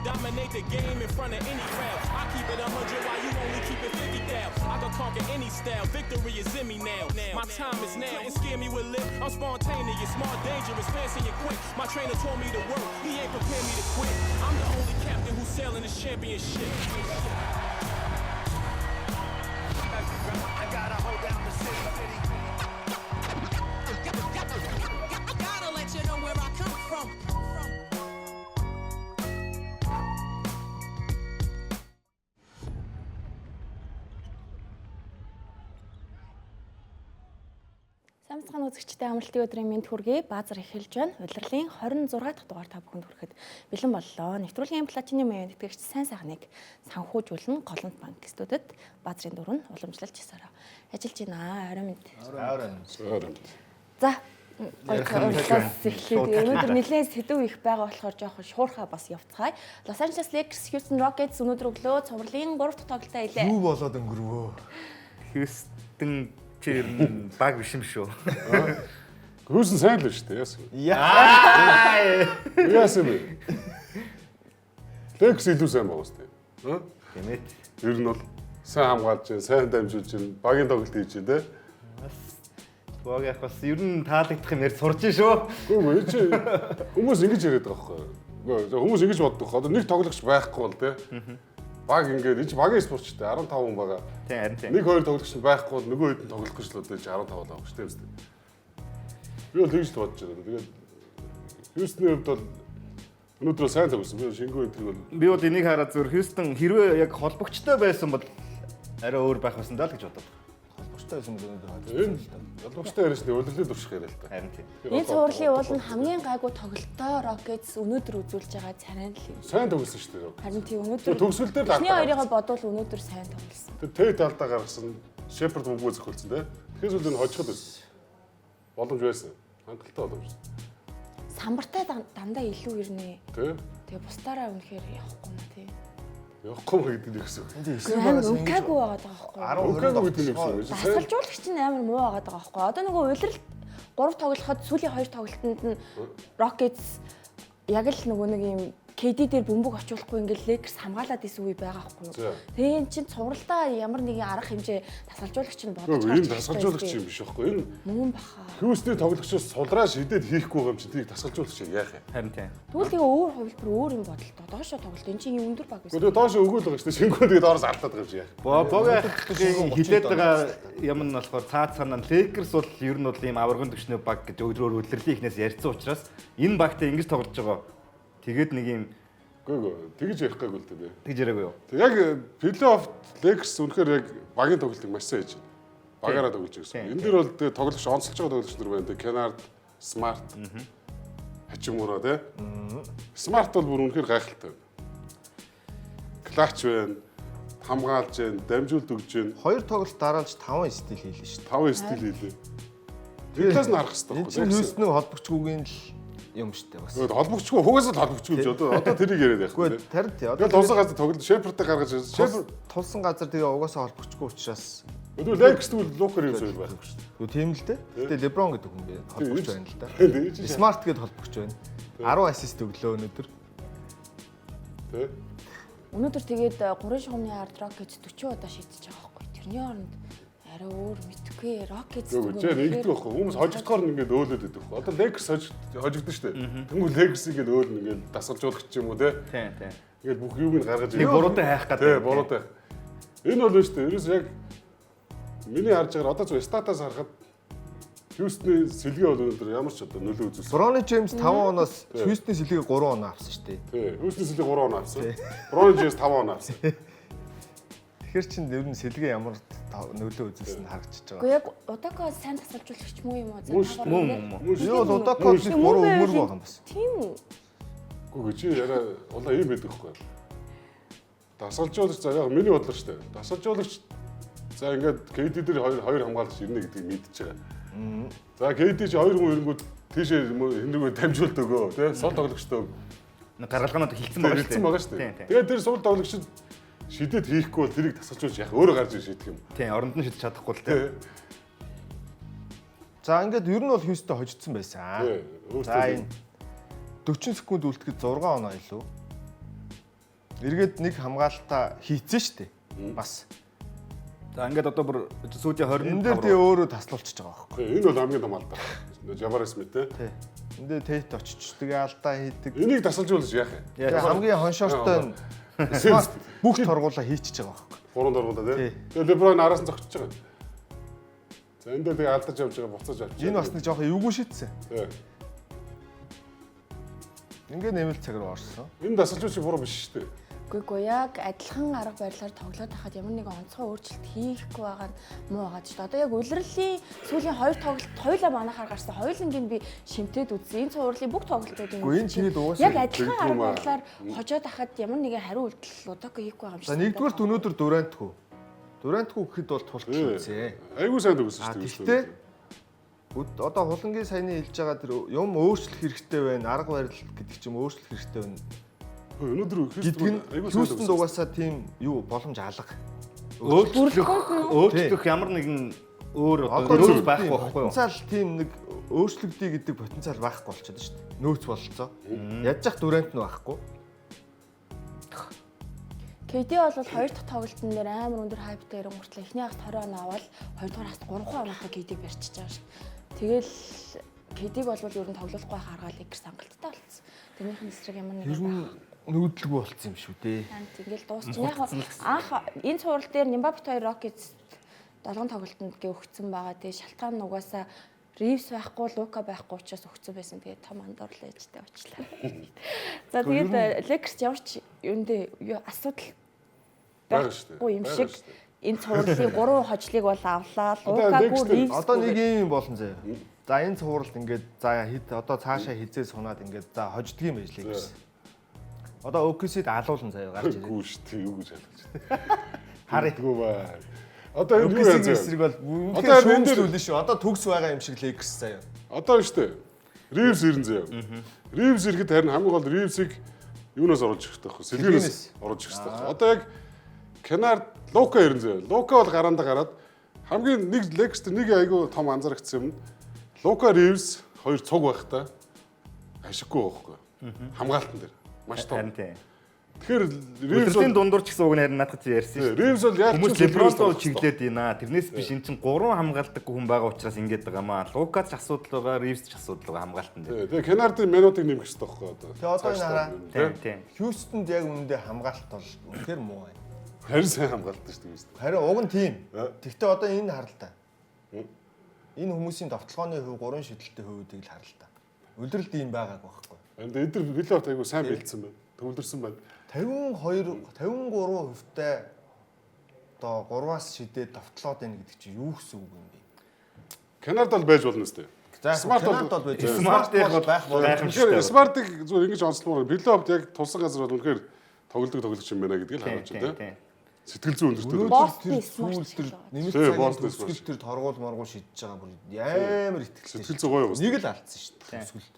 Dominate the game in front of any crowd. I keep it 100 while you only keep it 50,000. I can conquer any style. Victory is in me now. My time is now. Couldn't scare me with lip. I'm spontaneous, smart, dangerous, fancy and quick. My trainer told me to work. He ain't prepared me to quit. I'm the only captain who's sailing this championship. I gotta hold down the city. Gotta let you know where I come from. Сайн бацхан үзэгчтэй амралтын өдрийн мэнд хүргэе. Баазар эхэлж байна. Улирлын 26 дахь дугаар та бүхэнд хүрэхэд бэлэн боллоо. Нэвтрүүлгийн Платинум ивент тэтгэгч сайн сайхныг санхүүжүүлэн Голомт банк студид Баазрын дөрөв нь уламжлалт ёсороо ажиллаж байна. Орой мэнд. Орой. За урилгаас эхлэе. Өнөөдөр нэлээд сэдв их байгаа болохоор жоохон шуурхаа бас явцгаая. Los Angeles Lakers Houston Rockets өнөөдөр өглөө цувралын 3 дахь тоглолтоо хийлээ. Юу болоод өнгөрвөө? Хьюстон чи ер нь баг биш юм шүү. Хьюстон сайн л шүү дээ. Яасан. Яа. Яасан бэ? Лекс илүү сайн байгаа шүү дээ. Тийм ээ. Ер нь бол сайн хамгаалж байна, сайн дамжуулж байна, багийн тоглолт хийж байна те. Баг яг бас ер нь таалагдах юм ярьж сурч шүү. Үгүй ээ чи хүмүүс ингэж яриад байгаа байхгүй юу? Үгүй хүмүүс ингэж боддог. Одоо нэг тоглогч байхгүй бол те. Баг ингээд энэ чи багийн спортчтой 15 хүн байгаа. Тийм харин тийм. Нэг хоёр тоглогч нь байхгүй бол нөгөө хэд нь тоглох гэж л одоо чи 15 л авах шүү дээ. Би бол тэгж л бодож байна. Тэгээд Хьюстны хувьд бол өнөөдөр сайн тоглосон. Би шингүү энтриг бол Би бол энийг хараад зүр Хьюстон хэрвээ яг холбогчтой байсан бол арай өөр байх байсан даа л гэж бодод. Холбогчтой байсан бол өнөөдөр хожиж. энэ ялгууштай яриаш нэг улирлын турших яриа л та. Харин тийм. Энэ цувралын уул нь хамгийн гайгүй тоглолтоо Rockets өнөөдөр үзүүлж байгаа царай л юм. Сайн тоглосон шүү дээ. Харин тийм өнөөдөр Төгсгөл дээр л Эхний алдаа хоёрыгоо бодвол өнөөдөр сайн тоглосон. Тэр Тейт алдаа гаргасан, Шеперд бөмбөгөө зохиолсон тий. Тэгэхээр зүйл энэ хожиход байсан. Боломж байсан. Хангалттай боломж. Самбартай дандаа илүү ирнэ. Тий. Тэгээ бусдаараа үнэхээр явахгүй маа тий. Явахгүй маа гэдэг нь юу гэсэн үг. Энд эсрэг Амар багаас ингэж өвкаагүй байгаад байгаа байхгүй юу? 10 Өвкаагүй гэдэг нь юу гэсэн үг. Дасгалжуулагч нь амар муу байгаад байгаа байхгүй юу? Одоо нөгөө улирал 3 тоглоход сүүлийн 2 тоглолтод нь Rockets яг л нөгөө нэг юм KD дээр бөмбөг очиулахгүй ингээл Lakers хамгаалаад исэн үе байгаа байхгүй юу? За. Тэгээ эн чинь цувралдаа ямар нэгэн арга хэмжээ дасгалжуулагч нь бодож Үгүй энэ гарч ирэх дасгалжуулагч ёстой юм биш байхгүй юу? Энэ Мөн баха. Хьюстны тоглогчоос сулраа шидэд хийхгүй байгаа юм чинь тэрийг дасгалжуулагч яах юм? Харин тийм. Тэгвэл тэгээ өөр хувилбар өөр юм бодолтой. Доошо тоглолт эн чинь юм өндөр баг байсан. Гэхдээ доош өгөөл байгаа шүү дээ. Шингүү тэгээд доороос алдаад байгаа юм чи яах юм? Бог хилээд байгаа юм нь болохоор цаад цаанаа Lakers бол ер нь бол ийм аваргын түвшний баг гэж өдрөөр үлрэлийн ихнээс ярьсан учраас энэ багтай ингэж тоглож байгаа. Тэгээд нэг ийм Үгүй үгүй тэгж ярих гайгүй л дээ би. тэгж яриаггүй юу? Тэг яг плей-офф Lakers үнэхээр яг багийн тоглолтыг маш сайн хийж байна. Багаараа тоглож Тийм, байсан. Энэ дэр бол тэгээ тоглогч онцолж байгаа тоглогч нар байна. Тэг Kennard, Smart, Хачимура тий. Smart бол бүр үнэхээр гайхалтай байна. Клач байна, хамгаалж байна, дамжуулт өгж байна. Хоёр тоглолт дараалж 5 стил хийлээ шүү дээ. 5 стил хийлээ. Талаас нь харах хэрэгтэй Энэ байхгүй. чинь Хьюстон холбогчгүйгийн л юм шүү дээ бас. Тэгээд холбогчгүй, хугасаа л холбогчгүй гэж одоо тэрийг яриад байх. Үгүй тарин тий. Тэгээд тулсан газар тоглолт Шепердтэй гаргаж Шепер тулсан газар тэгээ угаасаа холбогчгүй учраас Өдөр Lakers тэгвэл Лукер юм зүйл байхгүй шүү дээ. Үгүй тийм л дээ. Гэтэ LeBron гэдэг хүн бэ холбогч байна л да. Тийм, тийм. Smart гэдэг холбогч байна. 10 ассист өглөө өнөөдөр. Тэ. Өнөөдөр тэгээд 3 шугамны ард Rockets 40 удаа шийдэж байгаа байхгүй. Тэрний оронд арай өөр мэдхгүй Rockets Үгүй чи нэгдэг байхгүй. Хүмүүс хожигдохоор нь ингээд өөлөд байдаг байхгүй. Одоо Lakers хожигдсон шүү дээ. Тэнгүү Lakers ингээд өөлнө ингээд дасгалжуулагч юм уу те. Тийм тийм. Ингээд бүх юуг нь гаргаж Нэг буруутай хайх гэдэг. Тий, буруутай. Энэ бол шүү дээ. Ерөөс яг миний харж байгаа одоо зөв статаас харахад Хьюстны сэлгээ бол өнөөдөр ямар ч одоо нөлөө үзүүлсэн. Брони Джеймс 5 оноос Хьюстны сэлгээ 3 оноо авсан шүү дээ. Тий, Хьюстны сэлгээ 3 оноо авсан. Брони Джеймс 5 оноо авсан. Тэгэхээр чин ер нь сэлгээ ямар нөлөө үзүүлсэн нь харагдчихж байгаа. Үгүй яг Удака сайн дасгалжуулагч муу юм уу? За, Муу шүү та Муу гурав муу муу. Муу Би бол Удака нэг Тийм, муу буруу байвал өмөргүй байгаа юм бас. Тийм үү? Үгүй чи яриа улаа ийм байдаг хгүй. Дасгалжуулагч за яг миний бодлоор шүү дээ. Дасгалжуулагч за ингээд KD дээр хоёр хоёр хамгаалагч ирнэ гэдгийг мэдчихэж байгаа. За KD чи хоёр хүн ирэнгүүт тийшээ хинэргүй дамжуулт өгөө тий сул тоглогчтой Гаргалгаанууд хилцэн байгаа шүү дээ. хэлсэн байгаа шүү Тийм дээ. тийм. Тэгээд тэр сул тоглогчид шидэд хийхгүй бол тэрийг дасгалжуулж яах өөрөө гарч ир шийдэх юм. Тийм, оронд нь шидэж чадахгүй л тийм. Тий. За ингээд ер нь бол Хьюстон хожигдсон байсан. Тий. За Өөртөө энэ 40 секунд үлдэхэд 6 оноо илүү. Эргээд нэг хамгаалтаа хийцэн шүү дээ. Бас. За ингээд одоо бүр сүүлийн 25 Энэ дээр тий өөрөө таслуулчихж байгаа байхгүй. Тий, энэ бол хамгийн том алдаа. Жабар Смит те. Тий. Энд дээр Тейт очиж тэгээ алдаа хийдэг. Энийг тасалжуулж яах юм? Тэгээ хамгийн хоншоортой нь Смарт бүх торгуулаа хийчихэж байгаа байхгүй. Гурван дургуулаа Тий. те. Тэгээ Леброн араас нь зогсож байгаа. За энэ дээр тэгээ алдаж явж байгаа буцаж авчих. Энэ бас нэг жоохон эвгүй шийдсэн. Тий. Ингээ нэмэлт цаг руу орсон. Энэ дасгалжууч буруу биш шүү дээ. Үгүй гоо яг адилхан арга барилаар тоглоод байхад ямар нэгэн онцгой өөрчлөлт хийхгүй байгаа нь муу байгаа ч шүү дээ. Одоо яг улирлын сүүлийн хоёр тоглолт хоёулаа манайхаар гарсан. Хоёуланг нь би шимтээд үзсэн. Энэ цувралын бүх тоглолтуудыг Үгүй, энэ тэгээд угаасаа яг адилхан арга тэгдэггүй маа. барилаар хожоод байхад ямар нэгэн хариу үйлдэл удаагүй хийхгүй байгаа юм шиг. За нэгдүгээрт өнөөдөр Дурантгүй. Дурантгүй гэхэд бол тултал үзээ. Айгуу сайн төгссөн А шүү дээ. тэгтээ одоо хулангийн саяны хэлж байгаа тэр юм өөрчлөх хэрэгтэй байна, арга барил гэдэг ч юм өөрчлөх хэрэгтэй байна Өнөөдөр гэдэг нь айгуу сайн Хьюстонд төгссөн. угаасаа тийм юу боломж алга. Өөрчлөх өөрчлөх ямар нэгэн өөр одоо Одоо нөөц байхгүй байхгүй юу? Потенциал тийм нэг өөрчлөгдөе гэдэг потенциал байхгүй болчиход шүү дээ. Нөөц бололцоо. Ядж зах Дурант нь байхгүй. KD бол хоёр дахь тоглолтын дээр амар өндөр хайптай ирэн гуртлаа. Эхний хагас 20 оноо аваад хоёрдугаар хагас 3 оноотой KD-г барьчихж байгаа шүү дээ. Тэгэл KD-г бол ер нь тоглохгүй байх аргаа Lakers хангалттай болцсон. Тэрнийх нь эсрэг ямар нэгэн Ер нь нүүдлгүй болцсон юм шүү дээ. Ант ингээл дуусчих. Яг анх энэ цуврал дээр Нимбапт 2 Rockets долгон тоглолтод гэ өгцөн байгаа. Тэгээ шалтгаан нь угаасаа Ривс байхгүй, Лука байхгүй учраас өгцөн байсан. Тэгээ том андуурлаа ээжтэй уучлаа. За тэгээд Lakers ямар ч юундээ юу асуудал Байгаа шүү дээ. байхгүй юм Байгаа шиг шүү дээ. энэ цувралын гурван хожлыг бол авлаа. Одоо Лукагүй, Lakers дээр Ривс. Одоо нэг юм болон заяа. За энэ цувралд ингээд за хэд одоо цаашаа хизээ сунаад ингээд за хождөг юм байж Lakers. Одоо OKC-д алуулан заяа гарч ирээ. Үгүй шүү дээ. Юу гэж алгаж байна. Харъя. Үгүй бай. Одоо энэ юу яа OKC-ийн заяа? эсрэг бол Одоо үнэхээр энэ дээр- шүүмжлүүлнэ шүү. Одоо төгс байгаа юм шиг Lakers заяа. Одоо шүү дээ. Ривс ирэн заяа. Ривс ирэхэд харин хамгийн гол Ривсийг юунаас оруулж ирэх хэрэгтэй вэ? Сэлгүүнээс Сэлгүүнээс. оруулж ирэх хэрэгтэй. Одоо яг Кенард Лука ирэн заяа. Лука бол гараандаа гараад хамгийн нэг Лекс дээр нэг айгүй том анзаарчихсан юм. Лука Ривс хоёр цуг байхдаа ашиггүй байхгүй. Хамгаалтан дээр маш том. Харин тийм. Тэгэхээр Ривс Улирлын бол дундуур ч гэсэн уг нь харин наадах чи ярьсан шүү дээ. Ривс бол яг Хүмүүс Леброн руу чиглээд байна. Тэрнээс биш эн чинь гурван хамгаалдаггүй хүн байгаа учраас ингэж байгаа маа. Лукац ч асуудал байгаа, Ривз ч асуудал байгаа хамгаалтан дээр. Тэгээ Кенардын минутыг нэмэх хэрэгтэй байхгүй одоо. Тэгээ одоо энэ хараа. Тийм тийм. Хьюстонд яг үүндээ хамгаалалт бол үнэхээр муу байна. Харин сайн хамгаалдаг шүү дээ. Харин уг нь тийм. Э? Тэгтээ одоо энэ харал та. Энэ хүмүүсийн довтлооны хувь, гурван шидэлтийн хувьдыг л харал та. Үлрэлт ийм байгаагүй байхгүй. Энд эдгээр плей-офф айгу сайн бэлдсэн байна. Төвлөрсөн байна. 52 53 хувьтай одоо 3-аас шидээд довтлоод байна гэдэг чинь юу гэсэн үг юм бэ? Кенард бол байж болно үстэй. За Смарт Смарт бол- бол байж. Смарт яг бол байх байх юм боломжтой. Тэгэхээр Смартыг зүгээр ингэж онцлмоор плей-оффд яг тулсан газар бол үнэхээр тоглодог тоглогч юм байна гэдгийг л харуулж байна Тийм тийм. Сэтгэл зүйн өндөртэй. Өнөөдөр Бостон тэр Смарт сүүл тэр шилдэг. нэмэлт Тий, цагийн Бостон төгсгөл тэр торгуул моргуул шидэж байгаа бүр амар итгэлтэй. Сэтгэл зүй гоё бас. Нэг л алдсан шүү дээ төгсгөлд.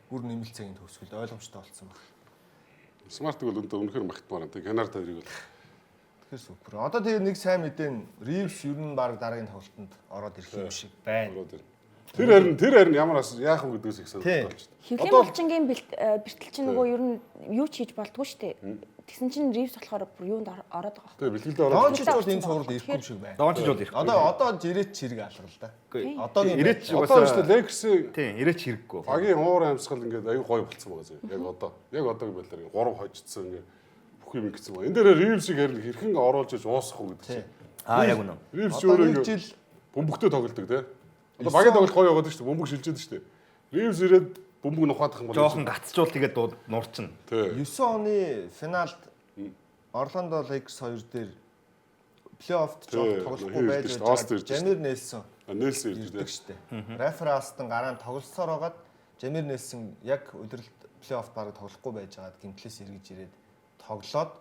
Бүр нэмэлт цагийн төгсгөлд ойлгомжтой болсон баг. Смартыг бол өндөр үнэхээр магтмаар байна. Тийм Кенард хоёрыг бол Тэгэхээр супер. Одоо тэгээ нэг сайн мэдээ нь Ривс ер нь баг дараагийн тоглолтод ороод ирэх юм шиг байна. ороод байна. Тэр харин тэр харин ямар ас яах вэ гэдгээс их сонирхолтой болж байна. Хэвлийн Одоо булчингийн бэртэл чинь нөгөө ер нь юу ч хийж болдгоо шүү дээ. Тэгсэн чинь Ривс болохоор бүр юунд ороод байгаа тийм бэлгэлдээ ороод Дончич бол энэ цувралд ирэхгүй юм шиг байна. Дончич бол ирэхгүй. Одоо одоо жирээч хэрэг алга л да. Одоогийн Ирээч Одоо шүү угаасаа дээ Lakers-ийн тийм, ирээч хэрэггүй. багийн уур амьсгал ингээд аюу гоё болцсон байгаа зөө. Яг одоо. Яг одоогийн байдлаар гурав хожигдсон ингээд бүх юм ингэсэн байна. Энэ дээр Ривсийг харин хэрхэн оруулж иж уусах уу гэдэг чинь. Аа яг үнэ. Ривс Одоо өөрөө нэг ингээд жил бөмбөгтэй тоглодог тий. Одоо багийн тоглолт гоё яваад шүү дээ. Бөмбөг шилжээд шүү дээ. Ривс ирээд бөмбөг нухаадах юм бол Жохон гацчуул тэгээд нуурчна. Тий. 9 оны финалд Орландо Lakers хоёр дээр плей-оффт Тий, жоох тоглохгүй хэр байж ирдэ шүү дээ, Ост байж ирдэ шүү Жамир Нельсон Нельсон ирдэг ирдэг тий. шүү дээ. Рафер Алстон гараан тоглосоор байгаад Жамир Нельсон яг өдөрлөлт плей-оффт бараг тоглохгүй байж байгаад гимтлээс эргэж ирээд тоглоод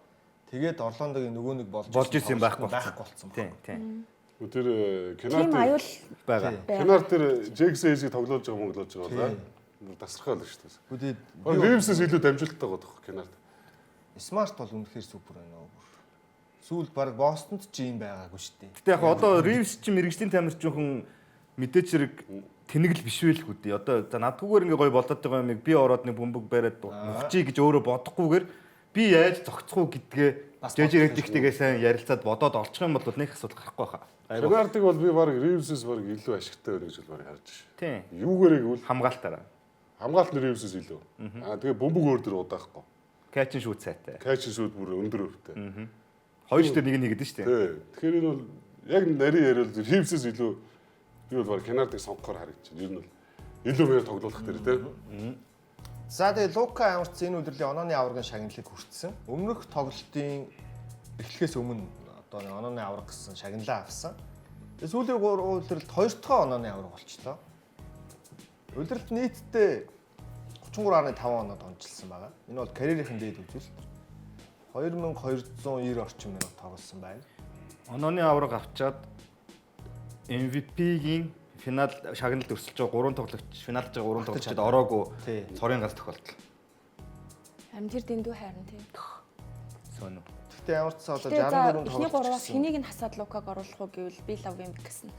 тэгээд Орландогийн нөгөө нэг болж Болж исэн юм байхгүй байхгүй болсон. Тийм, тийм. Тэр Тийм Кенар аюул Байгаа. байгаа. Кенар тэр Джексон Эйсийг тоглоулж байгаа монголож байгаа л да. Тасархай л шүү дээ. Үгүй Бараг Ривсээс илүү дамжуулттай байгаа тох Кенард. Смарт бол үнэхээр супер байна уу. Сүүлд баг Бостонд ч юм байгаагүй шүү дээ. Гэтэ яг одоо Ривс чи мэрэгжлийн тамирчин мэдээч хэрэг тэнэг л биш байлгүй дээ. Одоо за надгүйгээр ингээ гоё болдод байгаа юмыг би ороод нэг бөмбөг бариад нухчий гэж өөрөө бодохгүйгээр Би яаж зохицох уу гэдгээ Бас JJ бодох Redick-тэйгээ сайн ярилцаад бодоод олчих юм бол нэг асуудал гарахгүй хаа. Айгуу. Кенардыг бол би баг Ривзээс баг илүү ашигтай байна гэж бол баг харж байна. Тийм. Юугээрээ гэвэл Хамгаалтаараа. хамгаалт нь Ривзээс илүү. Аа тэгээ бөмбөг өөр дөр удаахгүй. Catch and shoot сайтай. Catch and shoot бүр өндөр өвтэй. Хоёр ч дээр нэг нь хийгээд шүү дээ. Тий. Тэгэхээр энэ бол яг нарийн яриад Ривзээс илүү би бол баг Кенардыг сонгохоор харагдаж байна. Ер нь бол илүү мээр тоглуулах дээр тий. За тэгээ Лука ямарч энэ өдрлийн онооны аваргын шагналыг хүртсэн. Өмнөх тоглолтын эхлэхээс өмнө одоо нэг онооны аварга гэсэн шагналаа авсан. Тэгээ сүүлийн 3 улиралд хоёр дахь онооны аварга болчлоо. Улиралд нийтдээ 33.5 оноод онцлсан байгаа. Энэ бол карьерийн дээд үзүүлэлт. 2290 орчим минут тоглосон байна. Онооны аварга авчаад MVP-гийн финал шагналд өрсөлдөж байгаа гурван тоглогч, финалж байгаа гурван тоглогчид ороогүй Тий. цорын ганц тохиолдол. Харин тэр дэндүү хайрн тийм. Сонио. Гэхдээ ямар ч сан одоо Тэгээ за 64 эхний тоглолт гурваас хэнийг нь хасаад Лукаг оруулах уу гэвэл би лав юм гэсэн.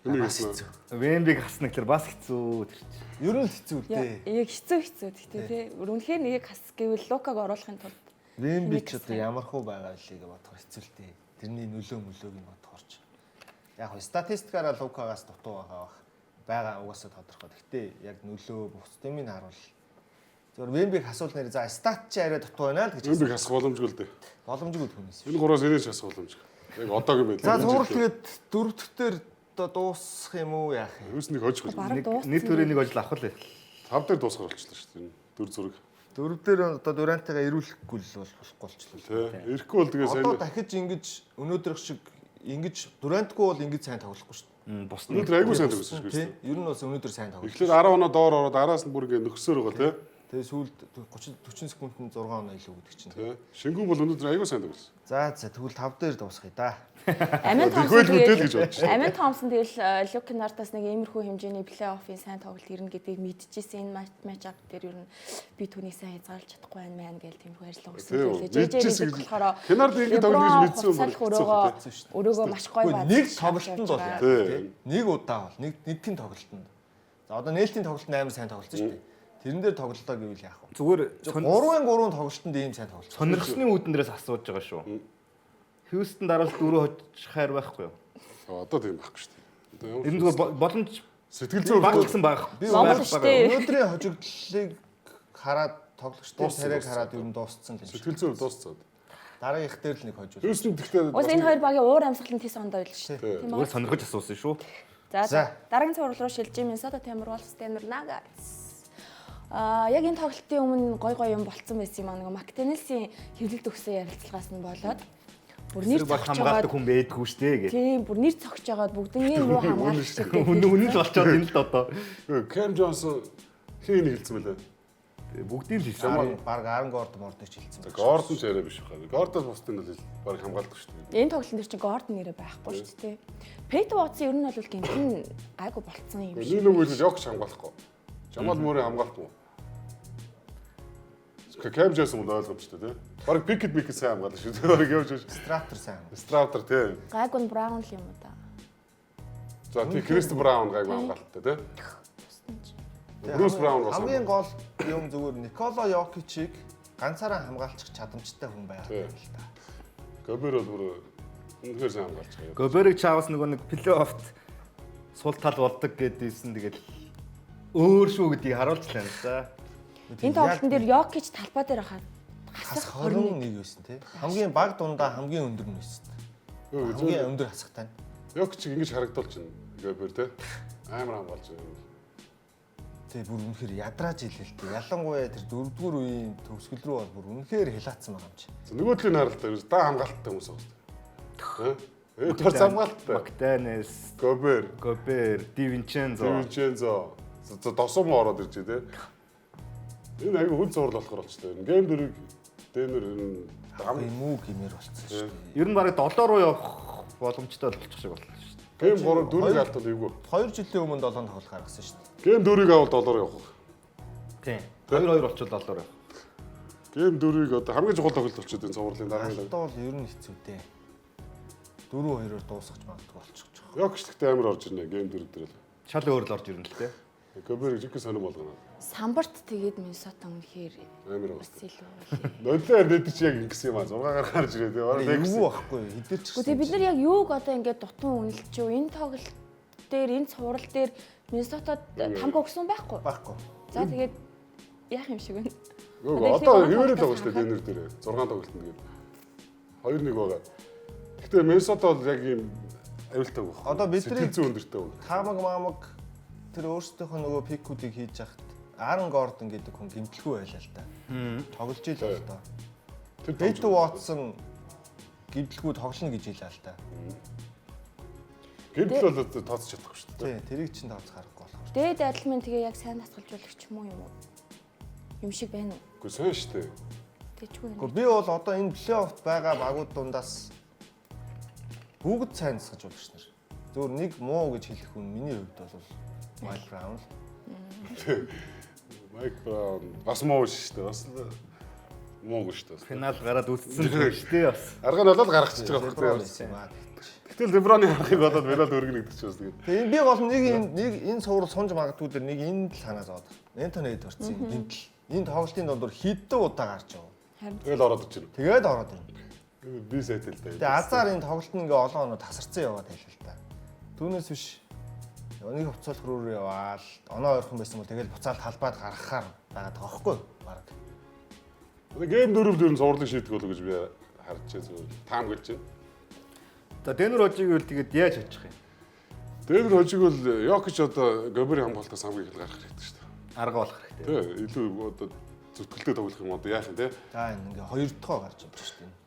Энийг Бас хэлсэн. хэцүү. Вембиг хасна гэхэлэр бас хэцүү тэр чинь. Ер нь л хэцүү л дээ. Яг хэцүү хэцүү гэхдээ тий. Үнэхээр нэгийг хас гэвэл Лукаг оруулахын тулд Вемби ч одоо ямар хуу байгаа вэ гэж бодохоор хэцүү л дээ. Тэрний нөлөө мөлөөг нь бодохоор ч. Яг хөө статистикаараа Лукагаас дутуу байгаа бах. Байгаа угаасаа тодорхой. Гэхдээ яг нөлөө бусд юмыг харуул. Зөвөр Вембиг асуул нэр за стат чи арай дутуу байна л гэж Вембиг хасах боломжгүй л дээ. боломжгүй түүнээс. Энэ гураас энийг ч хасах боломжгүй. Яг одоогийн байдлаар. За цуврал тэгээд дөрөвдөг дээр одоо дуусах юм уу яах юм? Юус нэг хожих. Бараг Нэг дууссан. нэг төрийн нэг ажил авах л байл. Тав дээр дуусгах болчихлоо шүү дээ. Энэ дөрв зураг. Дөрөв дээр одоо Дурантайгаа ирүүлэхгүй л бол болохгүй болчихлоо. Тий. Ирэхгүй бол тэгээ сайн. Одоо дахиж ингэж өнөөдрөх шиг ингэж Дурантгүй бол ингэж сайн тоглохгүй шүү дээ. Бус нь Өнөөдөр айгүй сайн тоглосон шүү Тий. дээ. Ер нь бас өнөөдөр сайн тоглосон. Эхлээд 10 оноо доор ороод араас нь бүр ингээ нөхсөөр байгаа тий. Тэгээ сүүлд 30 40 секундэд 6 оноо илүү гэдэг чинь. Тий. Шингүү бол өнөөдөр айгүй сайн тоглосон. За за тэгвэл 5 дээр дуусгая да. Амин Томсон Тэгвэл мэдээл гэж бодож тэгэл Амин Томсон тэгэл Люк Кенартаас нэг иймэрхүү хэмжээний плей-оффын сайн тоглолт ирнэ гэдгийг мэдчихсэн энэ матч ап дээр ер нь би түүнийг сайн хязгаарлаж чадахгүй байна мэн гэл тиймэрхүү ярьлага өгсөн Тийм үү. байлээ. JJ Мэдчихсэн Redick гэж. болохоор Кенард ингэ тоглоно гэж мэдсэн юм байна. байна. Өрөөгөө өрөөгөө маш гоё Үгүй, бааз. Нэг тоглолтод бол яа Тий. тий. Нэг удаа бол нэг нэгэн тоглолтод. За одоо нээлтийн тоглолтод амар сайн тоглолцсон шүү дээ. Тэрэн дээр тоглолтоо гэвэл яах вэ? зүгээр 3-3 тоглолтод ийм сайн тоглолцсон. сонирхсны үүдэн дээрээс асууж байгаа шүү. Хьюстон дараалал дөрөв хожих хайр байхгүй юу? Одоо тийм байхгүй шүү дээ. Одоо ямар Энэ зүгээр боломж сэтгэл зүйн баг хувьд гэсэн баг. Би Монгол шүү дээ. Өнөөдрийн хожигдлыг хараад тоглогчдын Дууссан, царайг дууссан. хараад ер нь дууссан л юм шиг. сэтгэл зүйн хувьд дууссан. Дараагийнх дээр л нэг хожуул. Хьюстон гэхдээ Уус энэ хоёр багийн уур амьсгал нь тис ондоо байл шүү дээ. Тийм Зүгээр үү? сонирхож асуусан шүү. За За. дараагийн цуврал руу шилжиж Minnesota Timberwolves Denver Nuggets. Аа яг энэ тоглолтын өмнө гой гой юм болцсон байсан юм аа нөгөө McDaniels-ийн хэвлэлд өгсөн ярилцлагаас нь болоод бүр нэр Нэр баг цогч хамгаалдаг байгаад хүн байдгүй шүү дээ гэх. тийм бүр нэр цогч байгаад бүгднгийн муу хамгаалагчтай. Үнэн үнэн л болчоод энэ л одоо Кэм Джонсон хин нэг хэлсэн мөлий. бүгдийг л хэлсэн. Баг Аарон Гордон мордыг хэлсэн За байна. Гордон ч яриа биш байна. Гордон бусдын бол баг хамгаалдаг шүү дээ. Энэ тоглолтын дээр чинь Гордон нэрээ байхгүй шүү дээ. Пейт Вотсон ер нь бол гэмтэн гайгүй болцсон юм шиг. Нэг нэг үйл Йокч хамгаалахгүй. Жамал Мөрийн хамгаалт муу. Кэм Джонсон бол ойлгомжтой тий. Бараг Пикет Микет сайн хамгаална шүү дээ. Бараг явж явж. Стратер сайн. Страутер тий. Гайгүй нь Браун л юм уу да. За тий Крист Браун гайгүй хамгаалттай тий. Бусдын чинь. Брюс Браун бас хамгийн гол юм зүгээр Никола Йокичийг ганцаараа хамгаалчих чадамжтай хүн байгаа Тий. юм л та. Гобер бол бүр үнэхээр сайн хамгаалж байгаа. Гоберыг Чавс нөгөө нэг плей-оффт сул тал болдог гэдээсэн тэгэл өөр шүү гэдгийг харуулчлаа юм да. Энэ тоглолтын дээр Йокич талбай дээр хахад хас хасах 21 21 байсан тий. Хамгийн баг дундаа хамгийн өндөр нь байсан. Хамгийн өндөр хасахтай нь. Йокич ингэж харагдуулж байна. Гобер тий. Амар хамгаалж байна. Тий бүр үнэхээр ядрааж илээ л тий. Ялангуяа тэр дөрөвдүгээр үеийн төгсгөл рүү бол бүр үнэхээр хилаацсан байгаа юм чи. За нөгөө талын харалтаа ерөөс да хамгаалттай хүмүүс байгаа шүү дээ. Э торц хамгаалттай. Мактанес, Гобер, Гобер, Ди Винчензо. Винчензо. За досоо мó ороод ирж тий. Энэ аягүй хүн цуврал болохоор болчихлоо. Гейм дөрийг Денвер энэ Ам юм уу гэмээр болцсон шүү дээ. Ер нь бараг 7 руу явах боломжтой болчих шиг боллоо шүү дээ. Гейм 3 4-ийг алдвал эвгүй. 2 жилийн өмнө 7 тоглох гаргасан шүү дээ. Гейм 4-ийг авал 7 руу явах. Тийм. 2-2 болчихвол 7 руу явах. Гейм 4-ийг одоо хамгийн чухал тоглолт болчиход энэ цувралын дараагийн. Алдаа бол ер нь хэцүү дээ. 4-2-оор дуусгах магадгүй болчих жоох. Йокич гэхдээ амар орж ирнэ гейм 4 дээр л. Шал өөр л орж ирнэ л дээ. Гоберыг жинхэнэ сонирн болгоно. Самбарт тэгээд Миннесота үнэхээр Амар бас байгаа. илүү. Нолиор нэдэг чи яг ингэсэн юм аа. 6-гаар гарч ирээ тий. Орон Эвгүй Lakers. байхгүй хэдий ч Гэхдээ тэгээ бид нар яг юуг одоо ингээд дутуу үнэлж юу энэ тоглолт дээр энэ цуврал дээр Миннесотад тамга өгсөн байхгүй. байхгүй. За тэгээд яах юм шиг вэ? Үгүй одоо хэвээрээ л байгаа шүү дээ Денвер дээр. 6 тоглолтод тэгээд 2-1 байгаа. Гэхдээ Миннесота бол яг ийм аюултай байх. Одоо бидний- сэтгэл зүйн өндөртэй баг. Таамаг маамаг тэр өөрсдийнхөө нөгөө пикүүдийг хийж яхад Аарон Гордон гэдэг хүн гимтлгүй байлаа л да. Тоглож ил л доо. Тэр Петр Ватсон гимтлгүй тоглоно гэж хэлээ л да. Гимтэл бол тооцож чадахгүй шүү дээ. Тий, тэрийг чинь тооцох аргагүй болохоор. Дээд адилмын тэгээ яг сайн дасгалжуулагч юм уу юм уу? Юм шиг байна уу? Үгүй сайн шүү дээ. Тэжгүй байна. Гэхдээ би бол одоо энэ плей-оффт байгаа багууд дундаас бүгд сайн засаж нар. Зөвхөн нэг муу гэж хэлэх хүн миний хувьд бол Майк Браун л. Майк Браун бас муу шүү дээ. Бас л муу шүү дээ. Финал гараад үлдсэн л шүү дээ бас. Арга нь болоод гаргачихж байгаа Леброн байхгүй. байсан юм аа. Гэтэл Леброны аргыг болоод финал өргөнө гэдэг чинь бас тэгээд Тэгээ би гол нэг энэ нэг энэ цуврал сунж магадгүй дэр нэг энэ л санаа зовоод. Энтони Эдвардсын гимтэл. Энэ тоглолтын дундуур хэдэн удаа гарч яв. Харин тэгэл ороод ирж байна. Тэгээд ороод ирнэ. Би сайтай л да. Тэгээ азар энэ тоглолт нь ингээ олон оноо тасарсан яваад байлаа л та. Түүнээс биш нэг хувцаалах руу яваал оноо ойрхон байсан бол тэгэл буцаал талбайд гаргахаар байгаад байгаа байхгүй юу? Бараг. Одоо гейм 4 4 цувралыг шийдэх болов гэж би харж байна зүгээр. Таамаглаж байна. За Денвер хожиг үл тэгээд яаж очих юм? Денвер хожиг бол Йокич одоо Гобери хамгаалтаас хамгийн их гарах хэрэгтэй шүү дээ. Арга болох хэрэгтэй. Тэ илүү одоо зүтгэлтэй тоглох юм одоо яах юм те. За энэ ингээ хоёр дахь гарч явж шүү дээ.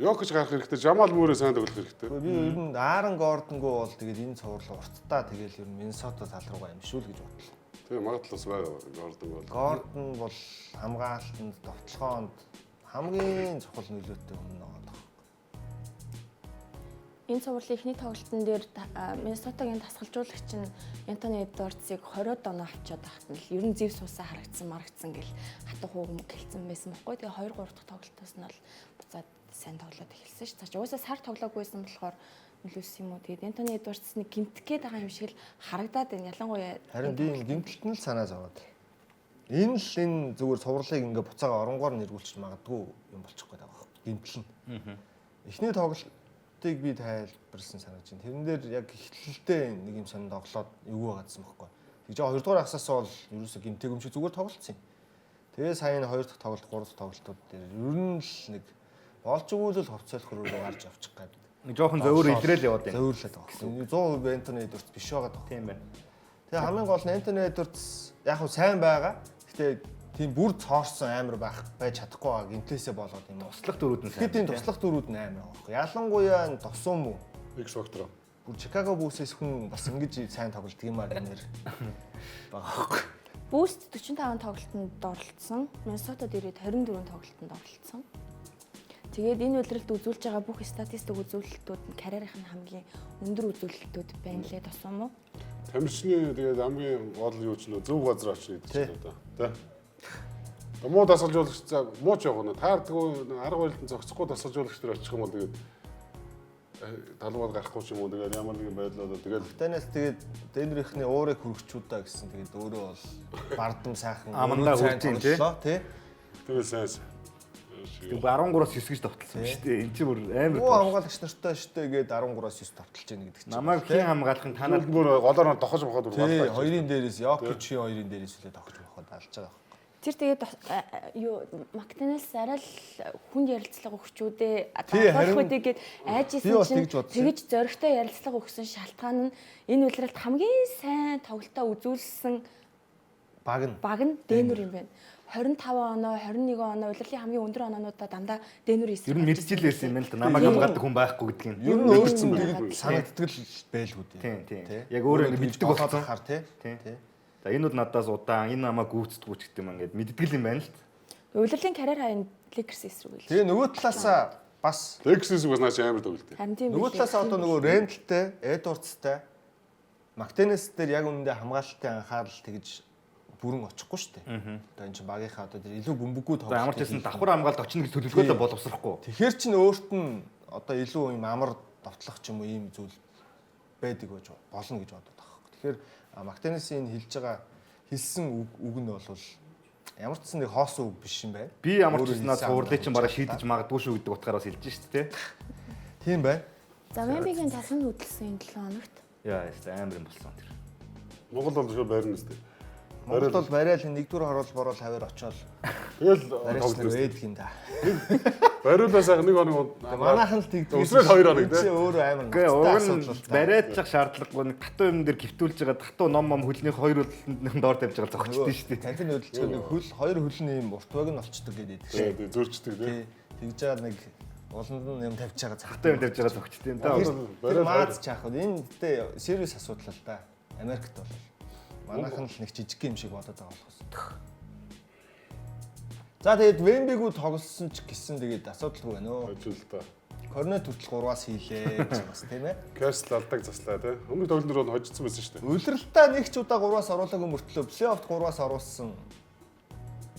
Йокич гарах хэрэгтэй, Жамал Мөрөө сайн тоглох хэрэгтэй. Би ер нь Аарон Гордонгоо бол тэгээд энэ цуврал урттаа тэгэл ер нь Миннесота тал руугаа амжиул гэж бодлоо. Тэ магадлал бас байгаа Гордон бол. Гордон бол хамгаалтанд, довтлогоонд хамгийн чухал нөлөөтэй хүн байгаа даа. Энэ цувралын эхний тоглолтын дээр Миннесотагийн дасгалжуулагч нь Энтони Эдвардсыг 20 оноо авчиад байхад нь л ер нь зэв суусаа харагдсан марагдсан гэл хатуу хуугам гэлцэн байсан байхгүй. Тэгээ 2 3 дахь тоглолтоос нь бол буцаад сайн тоглоод эхэлсэн ш. Цааш угаасаа сар тоглоогүйсэн болохоор нөлөөлсөн юм уу. Тэгээд Энтони Эдвардс нэг гимтэх гээд байгаа юм шиг л харагдаад байна. Ялангуяа Харин би энэ гимтэлт нь л санаа зовоод. Энэ л энэ зүгээр цувралыг ингээ буцаага оронгоор нэргүүлчих магадгүй юм болчих гээд байгаа байхгүй. Гимтэл нь. Эхний тоглолтыг би тайлбарлсан санагдаж байна. Тэрэн дээр яг эхлэлдээ нэг юм сонин тоглоод эвгүй байгаадсан байхгүй. Тэгж байгаа хоёрдугаар хагасаас бол ерөөсө гимтээг юм шиг зүгээр тоглолцсон юм. Тэгээ сая энэ хоёр дахь тоглолт, гурав дахь тоглолтууд дээр ер нь л нэг болж өгвөл л хувцаалах руу гарч явчих гээд. Нэг жоохон зөөр илрээл яваад байна. Зөөвөрлөд байгаа байхгүй. 100% Энтони Эдвардс биш байгаа даа. Тийм байна. Тэгээ хамгийн гол нь Энтони Эдвардс яг хөө сайн байгаа. Гэтэ тийм бүр цоорсон амар байх байж чадахгүй байгаа гинтлээсээ болоод юм уу. Туслах дөрүүд нь сайн. Тэгэхэд энэ туслах дөрүүд нь амар байгаа байхгүй. Ялангуяа энэ тосон мүү. X factor. Бүр Чикаго Буллс хүн бас ингэж сайн тоглолт юм аа гэнээр байгаа байхгүй. Boost 45 тоглолтод оролцсон. Миннесота дээрээ 24 тоглолтод оролцсон. Тэгээд энэ улиралд үзүүлж байгаа бүх статистик үзүүлэлтүүд нь карьерийнх нь хамгийн өндөр үзүүлэлтүүд байна лээ тосон мó. Тамирчны тэгээд хамгийн гол юу ч нөө зөв газар очно гэдэг чинь одоо тэ. Муу дасгалжуулагч за муу ч явах нь таардгүй арга барилд нь зохицохгүй дасгалжуулагч нар очих юм бол тэгээд талбайд гарахгүй ч юм уу тэгээд ямар нэгэн байдлаар тэгээд Танаас тэгээд Денверийнхний уурыг хөргөчүүдаа гэсэн тэгээд өөрөө бол бардам сайхан Амандаа өөрөө сайн хурж ийн, тий? тоглолоо, тий. тэгээд сайн. Тэг 13-аас 9 гэж довтлсон шүү дээ. Энд чинь бүр амар. Муу хамгаалагч нартай штэ гээд 13-аас 9 довтолж яах гэдэг чинь. Намайг хэн хамгаалах нь танаар Танад бүр голоор нь тохож мохоод бүр Тий, голлоо. хоёрын дээрээс Йокичийн хоёрын дээрээс үлээ тогтож мохоод алж байгаа байхгүй. Тэр тэгээд юу Мактанелс арай л хүнд ярилцлага өгчүүдээ Тий, харин- дараах үедээ гээд айж Би бас исэн чинь тэгж бодсон. тэгж зоригтой ярилцлага өгсөн шалтгаан нь энэ улиралд хамгийн сайн тоглолтоо үзүүлсэн Баг нь. баг нь Денвер юм байна. 25 оноо, 21 оноо улирлын хамгийн өндөр оноонуудаа дандаа Денвер эсрэг. ер нь гарч ирсэн мэдчихэл байсан юм байна л да. Намайг хамгаалдаг хүн байхгүй гэдгийг нь. Ер нь өөрсөн байна. тэгж санагддаг л байлгүй дээ. Тийм, тийм. Яг өөрөө ингэ мэддэг болоод болсон. хахаар тий. Тийм. Тий. За энэ бол надаас удаан, энэ намайг гүйцэтгэв ч гэдэг юм ингээд мэддэг юм байна л да. Улирлын карьер хаянд Lakers эсрэг үйл. Тэгээ нөгөө талаасаа бас Лексис бас наа чи амар тоглолт. Харин тийм нөгөө билээ. талаасаа одоо нөгөө Рендлтэй, Эдвардстай, Мактенес дээр яг үнэндээ хамгаалалтын анхаарал тэгж бүрэн очихгүй шүү дээ. Одоо энэ чинь багийнхаа одоо тэр илүү бөмбөггүй За ямар ч тоглолт. байсан давхар хамгаалт очно гэж төлөвлөгөөтэй боловсрохгүй. Тэгэхээр чинь өөрт нь одоо илүү юм амар довтлох ч юм уу ийм зүйл байдаг гэж болно гэж бодод байгаа хэрэг. Тэгэхээр Мактенесийн энэ хэлж байгаа Хэлсэн үг нь бол ямар ч нэг хоосон үг биш юм байна. Би ямар ч Өөрөө байсан наад хэлсэн цувралыг чинь бараг амарч шийдэж магадгүй шүү гэдэг утгаараа бас хэлж шүү дээ. Тийм байна. За Вембигийн талхан хөдөлсөн энэ 7 хоногт. Яа, яста амар юм болсон тэр. Монгол бол шууд байрна үстэй. Монгол бол барайл нэгдүгээр хороол бороол хавар очоод Тэгэл барайч нар тоглож. байдаг юм да. Бариулаа сайхан нэг хоног Манайхан л тэгдэг. Өсрөл хоёр хоног, тий? Чи өөрөө амар Гэ ноцтой уг нь асуудал л та. бариад шаардлагагүй нэг татуу юм дээр гівтүүлж байгаа татуу ном ном хөлний хоёр хөлөнд доор тавьж байгаа зогчдсон шүү дээ. Танхимд хөдөлгөөн нэг хөл хоёр хөл нь юм урт баг нь олчдөг гэдэг Тий, шиг. тий, зөрчдөг тий. Тий. Тэгж байгаа нэг уланд нь юм тавьж байгаа Татуу юм тавьж байгаа зогчдсон юм да. Тэр Бариул мааз чаах. Энэ гэтээ сервис асуудал л да. Америкт бол. Манайхан л нэг жижиг юм шиг бодоод байгаа болохоос. За тэгээд Вембигүү тоглосон ч гэсэн тэгээд асуудалгүй байна өө. Хожил та. Корнет хүртэл 3-аас хийлээ гэж бас тийм ээ. Кэсл алдаг заслаа тий. Өмнөх тоглолтын дээр бол хожигдсан байсан шүү дээ. Улиралтаа нэг ч удаа 3-аас оруулаагүй мөртлөө плей-оффт 3-аас оруулсан.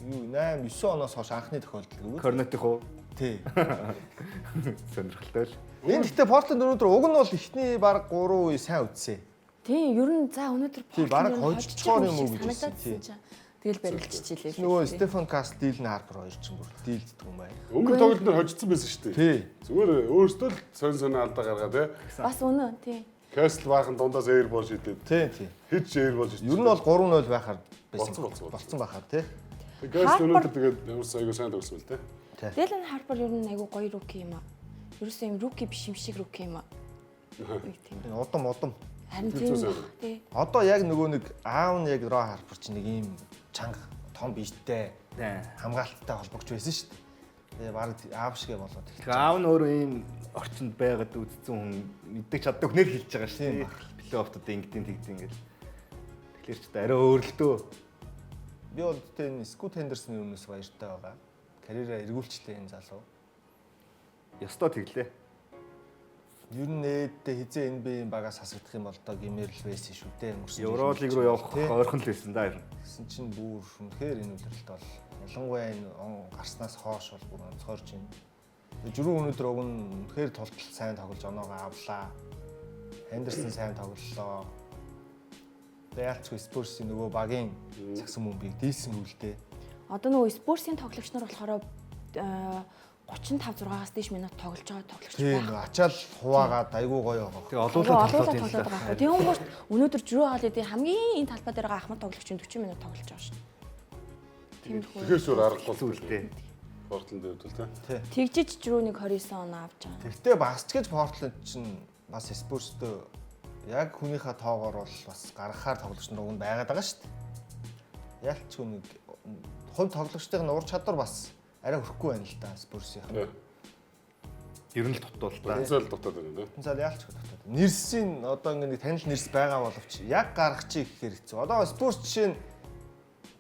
Юу 8 9 оноос хойш анхны тохиолдол гэвэл. Корнетих уу? Тий. Сонирхолтой л. Энэ гэхдээ Портленд өнөөдөр уг нь бол эхний баг 3 үе сайн үтсэ. Тийм, ер нь за өнөөдөр Тий, бараг Портланд ер нь хожчихоор юм уу шиг гэж санагдаад хэлсэн, байсан чинь. Тэгэл барилччихлээ. Нөгөө Стефан Касл, Дилэн Харпер хоёр чинь бүр дийлддэг юм байна. Өмнөх тоглолтын дээр хожигдсан байсан шүү дээ. Тий. Зүгээр өөртөө л сонь сонь алдаа гаргаа тий. Бас үнэ, тий. Кэсл баахан дундаас эйрбол шидэд. Тий, тий. Хич эйрбол шидэж. Ер нь бол 3-0 байхаар байсан. Болцсон, болцсон, Болцсон байхаар тий. Кэсл өнөөдөр тэгээд ямар ч айгуу сайн тоглосон байл тий. Дилэн Харпер ер нь айгу гоё руки юм аа. Ерөөсөө юм руки биш юм шиг руки юм аа. Нэг тийм. Энэ удам удам. Харин Тэр тийм зүг баг, сайн. тий. Одоо яг нөгөө нэг аав нь яг Ро Харпер чинь нэг ийм чанга том биетэй Тий. хамгаалттай холбогч байсан шүү дээ. Тэгээ баг аав шигэ болоод эхэлж. Тэгэхээр аав нь өөрөө ийм орчинд байгаад үзсэн хүн мэддэг чаддаг хүнээр хэлж байгаа шүү дээ. Плей-оффтод ингэдیں тэгдیں гэл. Тэгэхээр ч арай өөр л дөө. Би бол тэ энэ Скут Хендерсны өмнөөс баяртай байгаа. Карьераа эргүүлчлээ энэ залуу. Ёстой тэглээ. Ер нь нээдтэй хизээ NBA-ийн багаас хасагдах юм бол доо гимээр л байсан шүү дээ. Өнгөрсөн жил Евролиг руу явах Тий. ойрхон л байсан да ер нь. Тэгсэн чинь бүр үнэхээр энэ үлрэлт бол ялангуяа энэ он гарснаас хойш бол бүр онцгойрч байна. Жүрүү өнөөдөр уг нь үнэхээр тултал сайн тоглож оноогоо авлаа. Хендерсон сайн тоглолоо. Тэгээ ялцгүй Спурсийн нөгөө багийн цагсан бөмбөгийг дийлсэн үлдээ. Одоо нөгөө Спурсийн тоглогч нар болохоор 35 6-аас дээш минут тоглож байгаа тоглогч Тийм байх. нөгөө ачаал хуваагаад айгүй гоё байгаа. Тэгээ олуулаа Олуулаа тоглоод юм тоглоод л да. байгаа байхгүй. Тэнгуут өнөөдөр Жрүү Холидей хамгийн энэ талбай дээр байгаа ахмад тоглогч нь 40 минут тоглож байгаа шүү. Тиймэрхүү. Тэгэхээр шүүр аргагүй Зүйл дээ. Портланд дээр бол тий. Тэгжиж Жрүү нэг 29 он авч байгаа. Тэгтээ бас ч гэж Портланд чинь бас Спурстэй яг хүнийхээ тоогоор бол бас гаргахаар тоглогч нар уг нь байгаад байгаа шүү дээ. Ялч хүн нэг хувь тоглогчдын ур чадвар бас арай өрөхгүй байна л да Спурсийнх нь. Ер нь л дутуул да. Тэнцэл дутаад байна тий. Тэнцэл ялч хүн дотоод. Нэрсийн одоо ингэ нэг танил нэрс байгаа боловч яг гаргах чи гэхээр хэцүү. Одоо Спурс жишээ нь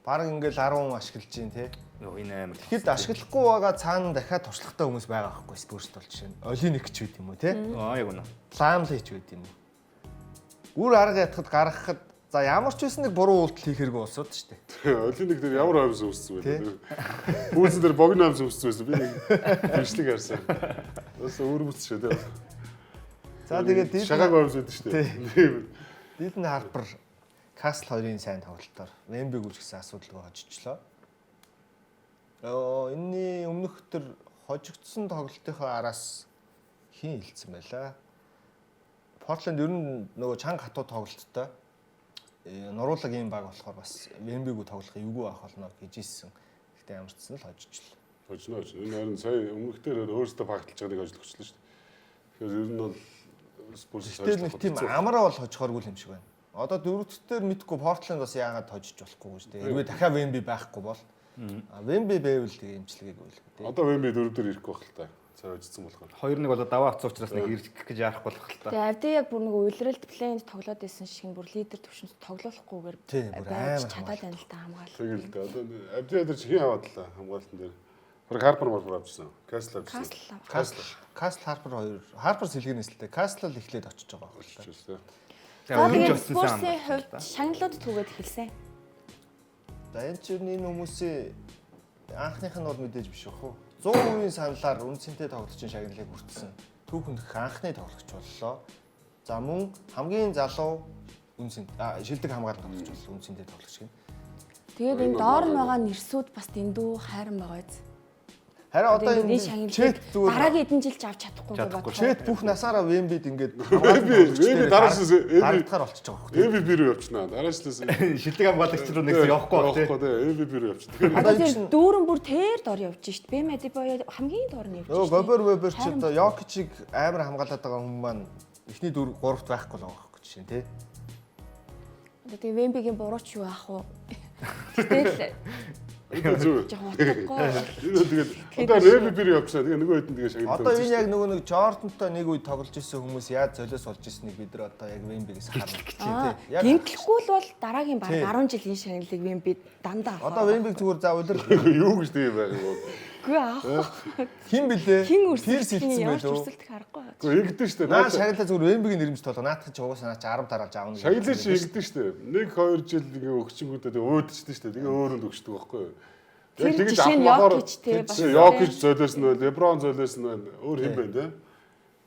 баг ингээл 10 хүн ашиглаж байна те. Йоо энэ амар. Тэгэхэд ашиглахгүй байгаа цаана дахиад туршлагатай хүмүүс байгаа байхгүй Спурст бол жишээ нь. Олиник ч байт юм уу те. Аа яг үнэ. Ламли ч байт юм уу. Үр арга ятгахад гаргахад за ямар ч байсан нэг буруу үйлдэл хийх хэрэггүй улсууд шүү дээ. Олиник дээр ямар амьс өмссөн бэ? Хүүсэн дээр богино амьс өмссөн байсан. Би нэг бичлэг харсан. Бас өөрмөц шүү дээ. За тэгээд Дилэн шагааг амьс өгдөн шүү дээ. Тийм. Дилэн Харпер Касл хоёрын сайн тоглолтоор Вембиг үжигсэн асуудалгүй хожичлоо. Энэний өмнөх төр хожигдсон тоглолтынхоо араас хин хилцсэн байлаа. Портланд ер нь нөгөө чанга хатуу тоглолттой нуруулаг ийм баг болохоор бас Вембигүү тоглох эвгүй авах болно гэж ийсэн. Гэхдээ ямарчсан л хожичлоо. Хожино хожино. Энэ харин сая өмнөх дээр өөрөөсөө багталж байгааг хожлогчлоо шүү дээ. Тэгэхээр ер нь бол Спурс Гэтэл нэг тийм амраа бол хожихооргүй юм шиг байна. Одоо дөрөвдүгээр дээр мэдгүй Портланд бас яагаад хожиж болохгүй гэж дээ. Хэрвээ дахиад Вемби байхгүй бол Вемби байвал тэгээ имчилгээг үйл. Одоо Вемби дөрөв дээр ирэхгүй байх л та. Сая хожигдсан болохоор. 2-1 болоо даваа авцсан учраас нэг ирэх гэж яарахгүй болох л та. Тэгээ Авди яг бүр нэг уйлралт плейнд тоглоод исэн шиг нь бүр лидер төвшөнд тоглоулахгүйгээр Тийм, бүр байж амар чадаад байна л та хамгаалал. Тэгэл дээ. Одоо Авди дээр чи хин аваад лаа хамгаалтан дээр. Бараг Харпер марпер авчихсан. Касл авчихсан. Касл авах. Касл Касл Харпер хоёр Харпер сэлгэнээс л дээ. Касл л эхлээд очиж байгаа байх л та. Авчихсан. За Тэгээ тэгээд өмнө ч болсон сайн Спурсийн хамгаалт хувьд та. шагналууд түгээд эхэлсэн. За энэ чинь энэ хүмүүсийн анхных нь бол мэдээж биш бах уу. 100% саналаар үнцэнтэй тоглогчийн шагналыг хүртсэн. Түүхэнд анхны тоглогч боллоо. За мөн хамгийн залуу үнцэн шилдэг хамгаалалт тоглогч боллоо үнцэнтэй тоглогч гин. Тэгээд энэ доор нь байгаа нэрсүүд бас дэндүү хайран байгаа биз. Харин одоо Одоо энэ энэ шагналыг Чет зүгээр дараагийн хэдэн жил ч авч чадахгүй гэж Чадахгүй. бодлоо. Чет бүх насаараа Вембид ингээд Вемби дараачлаас дарагдахаар болчихж байгаа байхгүй. MVP рүү явчихна. Дараачлаас Шилдэг хамгаалагч руу нэгс явахгүй байх тий. Явахгүй тий. MVP рүү явчихна. Тэгэхээр Одоо тэр дүүрэн бүр тэр дор явж шít. Бэм Адибоё хамгийн доор нь явж шít. Нөгөө Гобер Вебер ч одоо Йокичиг амар хамгаалаад байгаа хүн маань эхний дөрв гуравт байхгүй л байгаа байхгүй жишээ нь тий. Одоо тэгээ Вембигийн бурууч юу аах вэ? Гэтэл энэ зөв. жоохон утгагүй. Энэ тэгээд одоо MVP рүү явчихна. Тэгээ нөгөө хэд нь тэгээ шагналаа. Одоо энэ яг нөгөө нэг Жордантай нэг үе тоглож исэн хүмүүс яаж золиос болж ирснийг бид нар одоо яг Вембигээс харна. Аа, Тий. Яг Гэмтлэхгүй л бол дараагийн баг Тий. 10 жилийн шагналыг Вемби дандаа авах. Одоо Вембиг зүгээр за улирал юу гэж тийм байх юм бол. Үгүй аах. хин блэ? Хин Пирс өрсөлдөх хэлсэн ямар ч байлөө. өрсөлдөх аргагүй. Гэхдээ ингэдэж штэ. Наа шагналаа зүгээр Вембигийн нэрмж толгоо наадах чи угаасаа наа чи 10 дараалж авна. гэж. Шагналын чи ингэдэж штэ. 1 2 жил ингээ өгчөнгүүдээ тэгээ уудчихдээ штэ. Тэгээ өөр нь өгчдөг байхгүй юу? Тэр жишээ нь Йокич те бас. Йокич золиос нь байна, Леброн золиос нь байна. Өөр хэн байна те?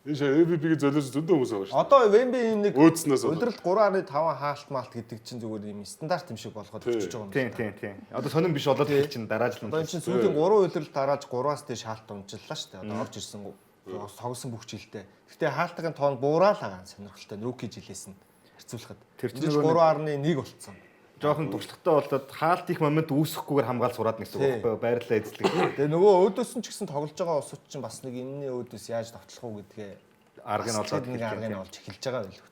Энэ шаа MVP-гийн золиос зөндөө хүмүүс байгаа штэ. Одоо Вемби ийм нэг Өөдснөөс болоод. улиралд 3.5 хаалт маалт гэдэг чинь зүгээр ийм стандарт юм шиг болгоод өчөж байгаа юм. Тий, тий, тий. Одоо сонин биш болоод хэл чинь дараажлан. Одоо энэ чинь сүүлийн 3 улирал дарааж 3-аас дээш хаалт унжиллаа шүү дээ. Одоо орж ирсэн тогсон бүх жилдээ. Гэхдээ хаалтын тоон буураа л байгаа сонирхолтой. Рүүки жилээс нь харьцуулахад. Тэр чинь Тэр чинь нөгөө 3.1 болцсон. Жохон туршлагатай болоод хаалт их момент үүсэхгүйгээр хамгаал сураад нэгсэн Тий. байхгүй юу? Байрлалаа эзлэх Тэгээ нөгөө өөдөөс нь ч гэсэн тоглож байгаа улсууд чинь бас нэг энэний өөдөөс яаж давтлах уу гэдгээ аргыг нь бас олоод нэг аргыг нь олж эхэлж байгаа байлгүй.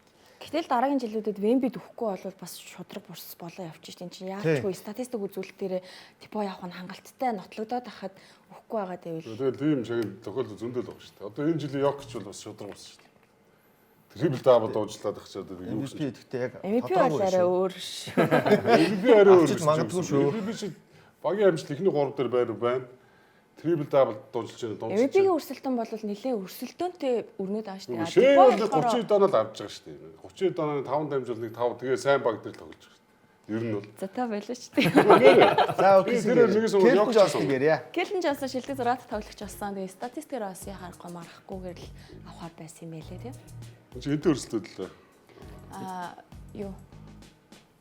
Гэтэл дараагийн жилүүдэд Вембид өгөхгүй бол бас шудраг бурс болоо явчих шít. Энд чинь яалчгүй статистик үзүүлэлтээр Типо явах нь хангалттай нотлогдоод ахад өгөхгүй байгаа гэвэл Тэгэл тийм шагнал тохиолдол зөндөл байгаа штэ. Одоо энэ жилийн Йокич бол бас шудраг болсон штэ. Трипл дабл дуужлаад ах чад юу MVP гэсэн. гэхдээ яг MVP бол тодорхойгүй арай шүү. өөр шүү. MVP арай өөр. Авчиж магадгүй шүү. MVP чи багийн амжилт эхний 3 дээр байр байна. Трипл дабл дуужлж байна, дуужлж. MVP-ийн өрсөлдөөн бол нэлээд өрсөлдөөнтэй өрнөд байгаа шүү дээ. Шээ Типо бол болохоор 30 доноо л авч байгаа шүү дээ. 30 донооны 5 дамжуул нэг 5 тэгээ сайн баг дээр тоглож байгаа шүү дээ. Ер нь бол. За та байлаа шүү дээ. За окей. Тэр нэгээс өмнө Келвин Йокич Джонсыг ярья. Келвин Джонсон шилдэг 6 дахь тоглогч болсон. Тэгээ статистикээр бас яхаарахгүй марахгүйгээр л авахар байсан юм байлээ тийм. Энд чи хэдэн өрсөлдөд лээ? Аа юу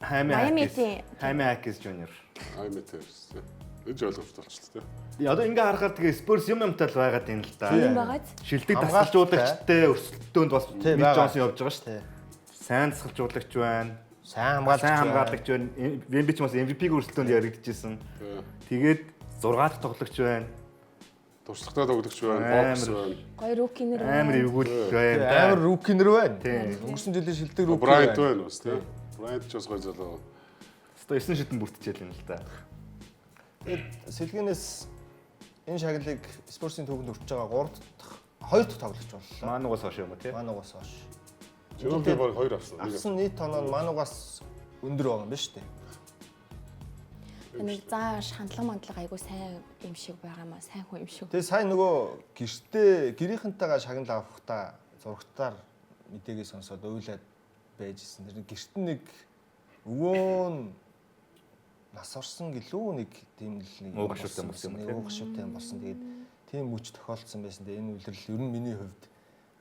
Хайми Майами-ийн- Хайми Хакис Жуниор. Ай мэт өрсөлдөө. Энэ ч ойлгомжтой болчихлоо тий. Одоо ингээ харахаар тэгээ Spurs юм юмтай л байгаад юм л да. юм байгааз. Шилдэг Хамгаалттай. дасгалжуулагчтай өрсөлдөөнд бас Тий, Мик байгаа. Джонсон явж байгаа шүү Тий. дээ. Сайн дасгалжуулагч байна. Сайн хамгаалагч. Сайн хамгаалагч байна. Вемби ч бас MVP-г өрсөлдөөнд яригдчихсэн. Тэгээд 6 дахь тоглогч байна. Туршлагатай тоглогч байна, Амар. бокс байна. Гоё рукинер Амар эвгүүл байна. да. Амар рукинер байна. Тий. Өнгөрсөн жилийн шилдэг руки Брайант байна бас тий. Брайант ч бас гоё залуу. Өстой 9 шидэн бүртжээл юм л да. Тэгээд сэлгэнээс энэ шагналыг Спорсын түүхэнд өртөж байгаа 3 дахь 2 дахь тоглогч боллоо. Манугаас хойш юм уу тий? Манугаас хойш. Жиром баг хоёр авсан. Нэг Авсан нийт тоноо нь Манугаас өндөр байгаа юм байна шүү дээ. Нэг зааш хандлага мандлага айгу сайн юм шиг байгаа маа сайн хүн юм шиг. Тэгээ сайн нөгөө гэртээ гэрийнхэнтэйгээ шагнал авахдаа зурагтаар мэдээгээ сонсоод уйлаад байж исэн. Тэр гэрт нь нэг өвөө нь нас орсон гэлүү нэг тийм л нэг Ууг гашуутай болсон юм нэг тий. ууг гашуутай юм болсон. Тэгээд тийм мөч тохиолдсон байсан. Тэгээд энэ үлрэл ер нь миний хувьд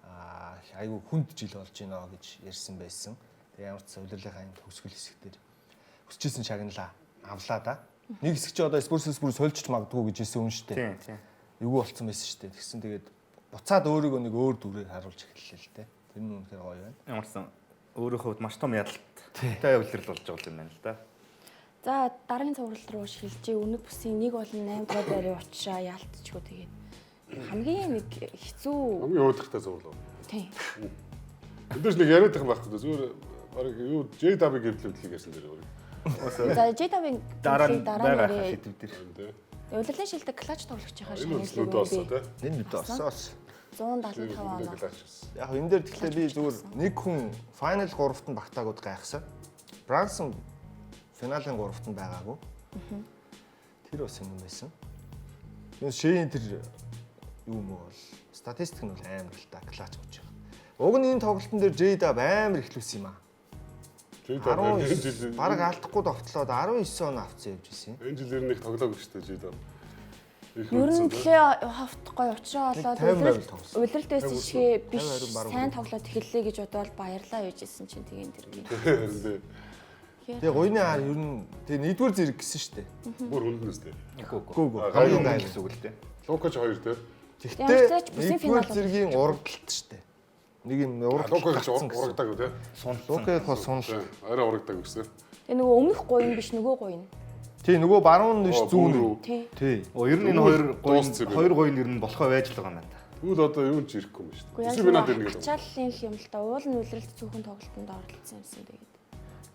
аа айгүй хүнд жил болж байна гэж ярьсан байсан. Тэгээд ямар ч сан улирлынхаа юм төгсгөл хэсэг дээр хүсчихсэн шагналаа авлаа да. Нэг хэсэг чи одоо Спорсээс бүр сольжч магадгүй гэж хэлсэн үн шүү дээ Тий, тий. эвгүй болцсон байсан шүү дээ. Тэгсэн тэгээд буцаад өөрийгөө нэг өөр дүрээр харуулж эхэллээ л дээ. Тэр нь үнэхээр гоё байна. Ямар ч сан өөрийнхөө хувьд маш том ялалттай улирал болж байгаа юм байна л да. За дараагийн цуврал руу шилжээ. Үнэг бүсийн 1 болон 8 дугаар байрын учраа яалтчгүй тэгээд хамгийн нэг хэцүү Хамгийн өөдрөгтэй зурлаа. тийм. Эндээс нэг яриад их байхгүй. Зүгээр баг юу JW гэвлэвдлийг ярьсан дээр өөр. За JW-ийн Дараа нь дараа байгаа нэрээ сэдв дээр. Тий. Улирлын шилдэг клатч тоглогчийнхаа Энэ шагналыг өрсөлдөө болсон тий. Энэ мэдээ осоос. 175 оноо. Яг энэ дээр тэгэхээр би зүгээр нэг хүн файнал 3-т нь багтаагууд гайхсан. Брансон финалийн 3-т нь байгаагүй. Тэр бас юм байсан. Энэ шийн тэр юу юм бол статистик нь бол амар л та клач гэж байгаа. Уг нь энэ тоглолтын дээр J-Dub амар ихлүүлсэн юм аа. JW энэ жил 19 бараг алдахгүй довтлоод 19 он авцсан явж исэн. Энэ жил ер нь их тоглоогүй шүү дээ JW. Их Ер нь үзсэн, тий. плей-оффт гоё учраа олоод Нэг 50 байвал тоглосон. улиралд байсан шигэ биш 50 баруун сайн тоглоод эхэллээ гэж бодоод баярлаа гэж хэлсэн чинь тэгээ энэ тэр гин. Харин тий. Тэгээ гуйны хар ер нь тэгээ нэгдүгээр зэрэг гэсэн шүү дээ. Бүр хүнднэс тий. Үгүй үгүй. Үгүй үгүй. Хамгийн Хамгийн гэсэн үг л дээ. Лукач 2 тий. Тэгтээ Ямар ч бүсийн нэгдүгээр финал бол зэргийн урагдalт шүү дээ. Нэг юм урагдalт Лукач гарцсан гэсэн. урагдаг тий. Сунлсан. Лукаг бол сунал. Тий, арай урагдаг гэсэн. Тэгээ нөгөө өмнөх гуйн биш нөгөө гуйн. Тий нөгөө баруун биш Оо, зүүн бүүр үү. үү. Тий. Тий. Оо ер нь энэ хоёр гуйн Дууссан юм. хоёр гуйн ер нь болохоо байж л байгаа юм байна. Тэгвэл одоо юу ч ирэхгүй юм шүү Үгүй дээ. яг Бүсийн финал ирнэ гэдэг. ачааллын л юм л да. Уул нь үлрэлт цөөхөн тоглолтод оролцсон юмсан тэгээд.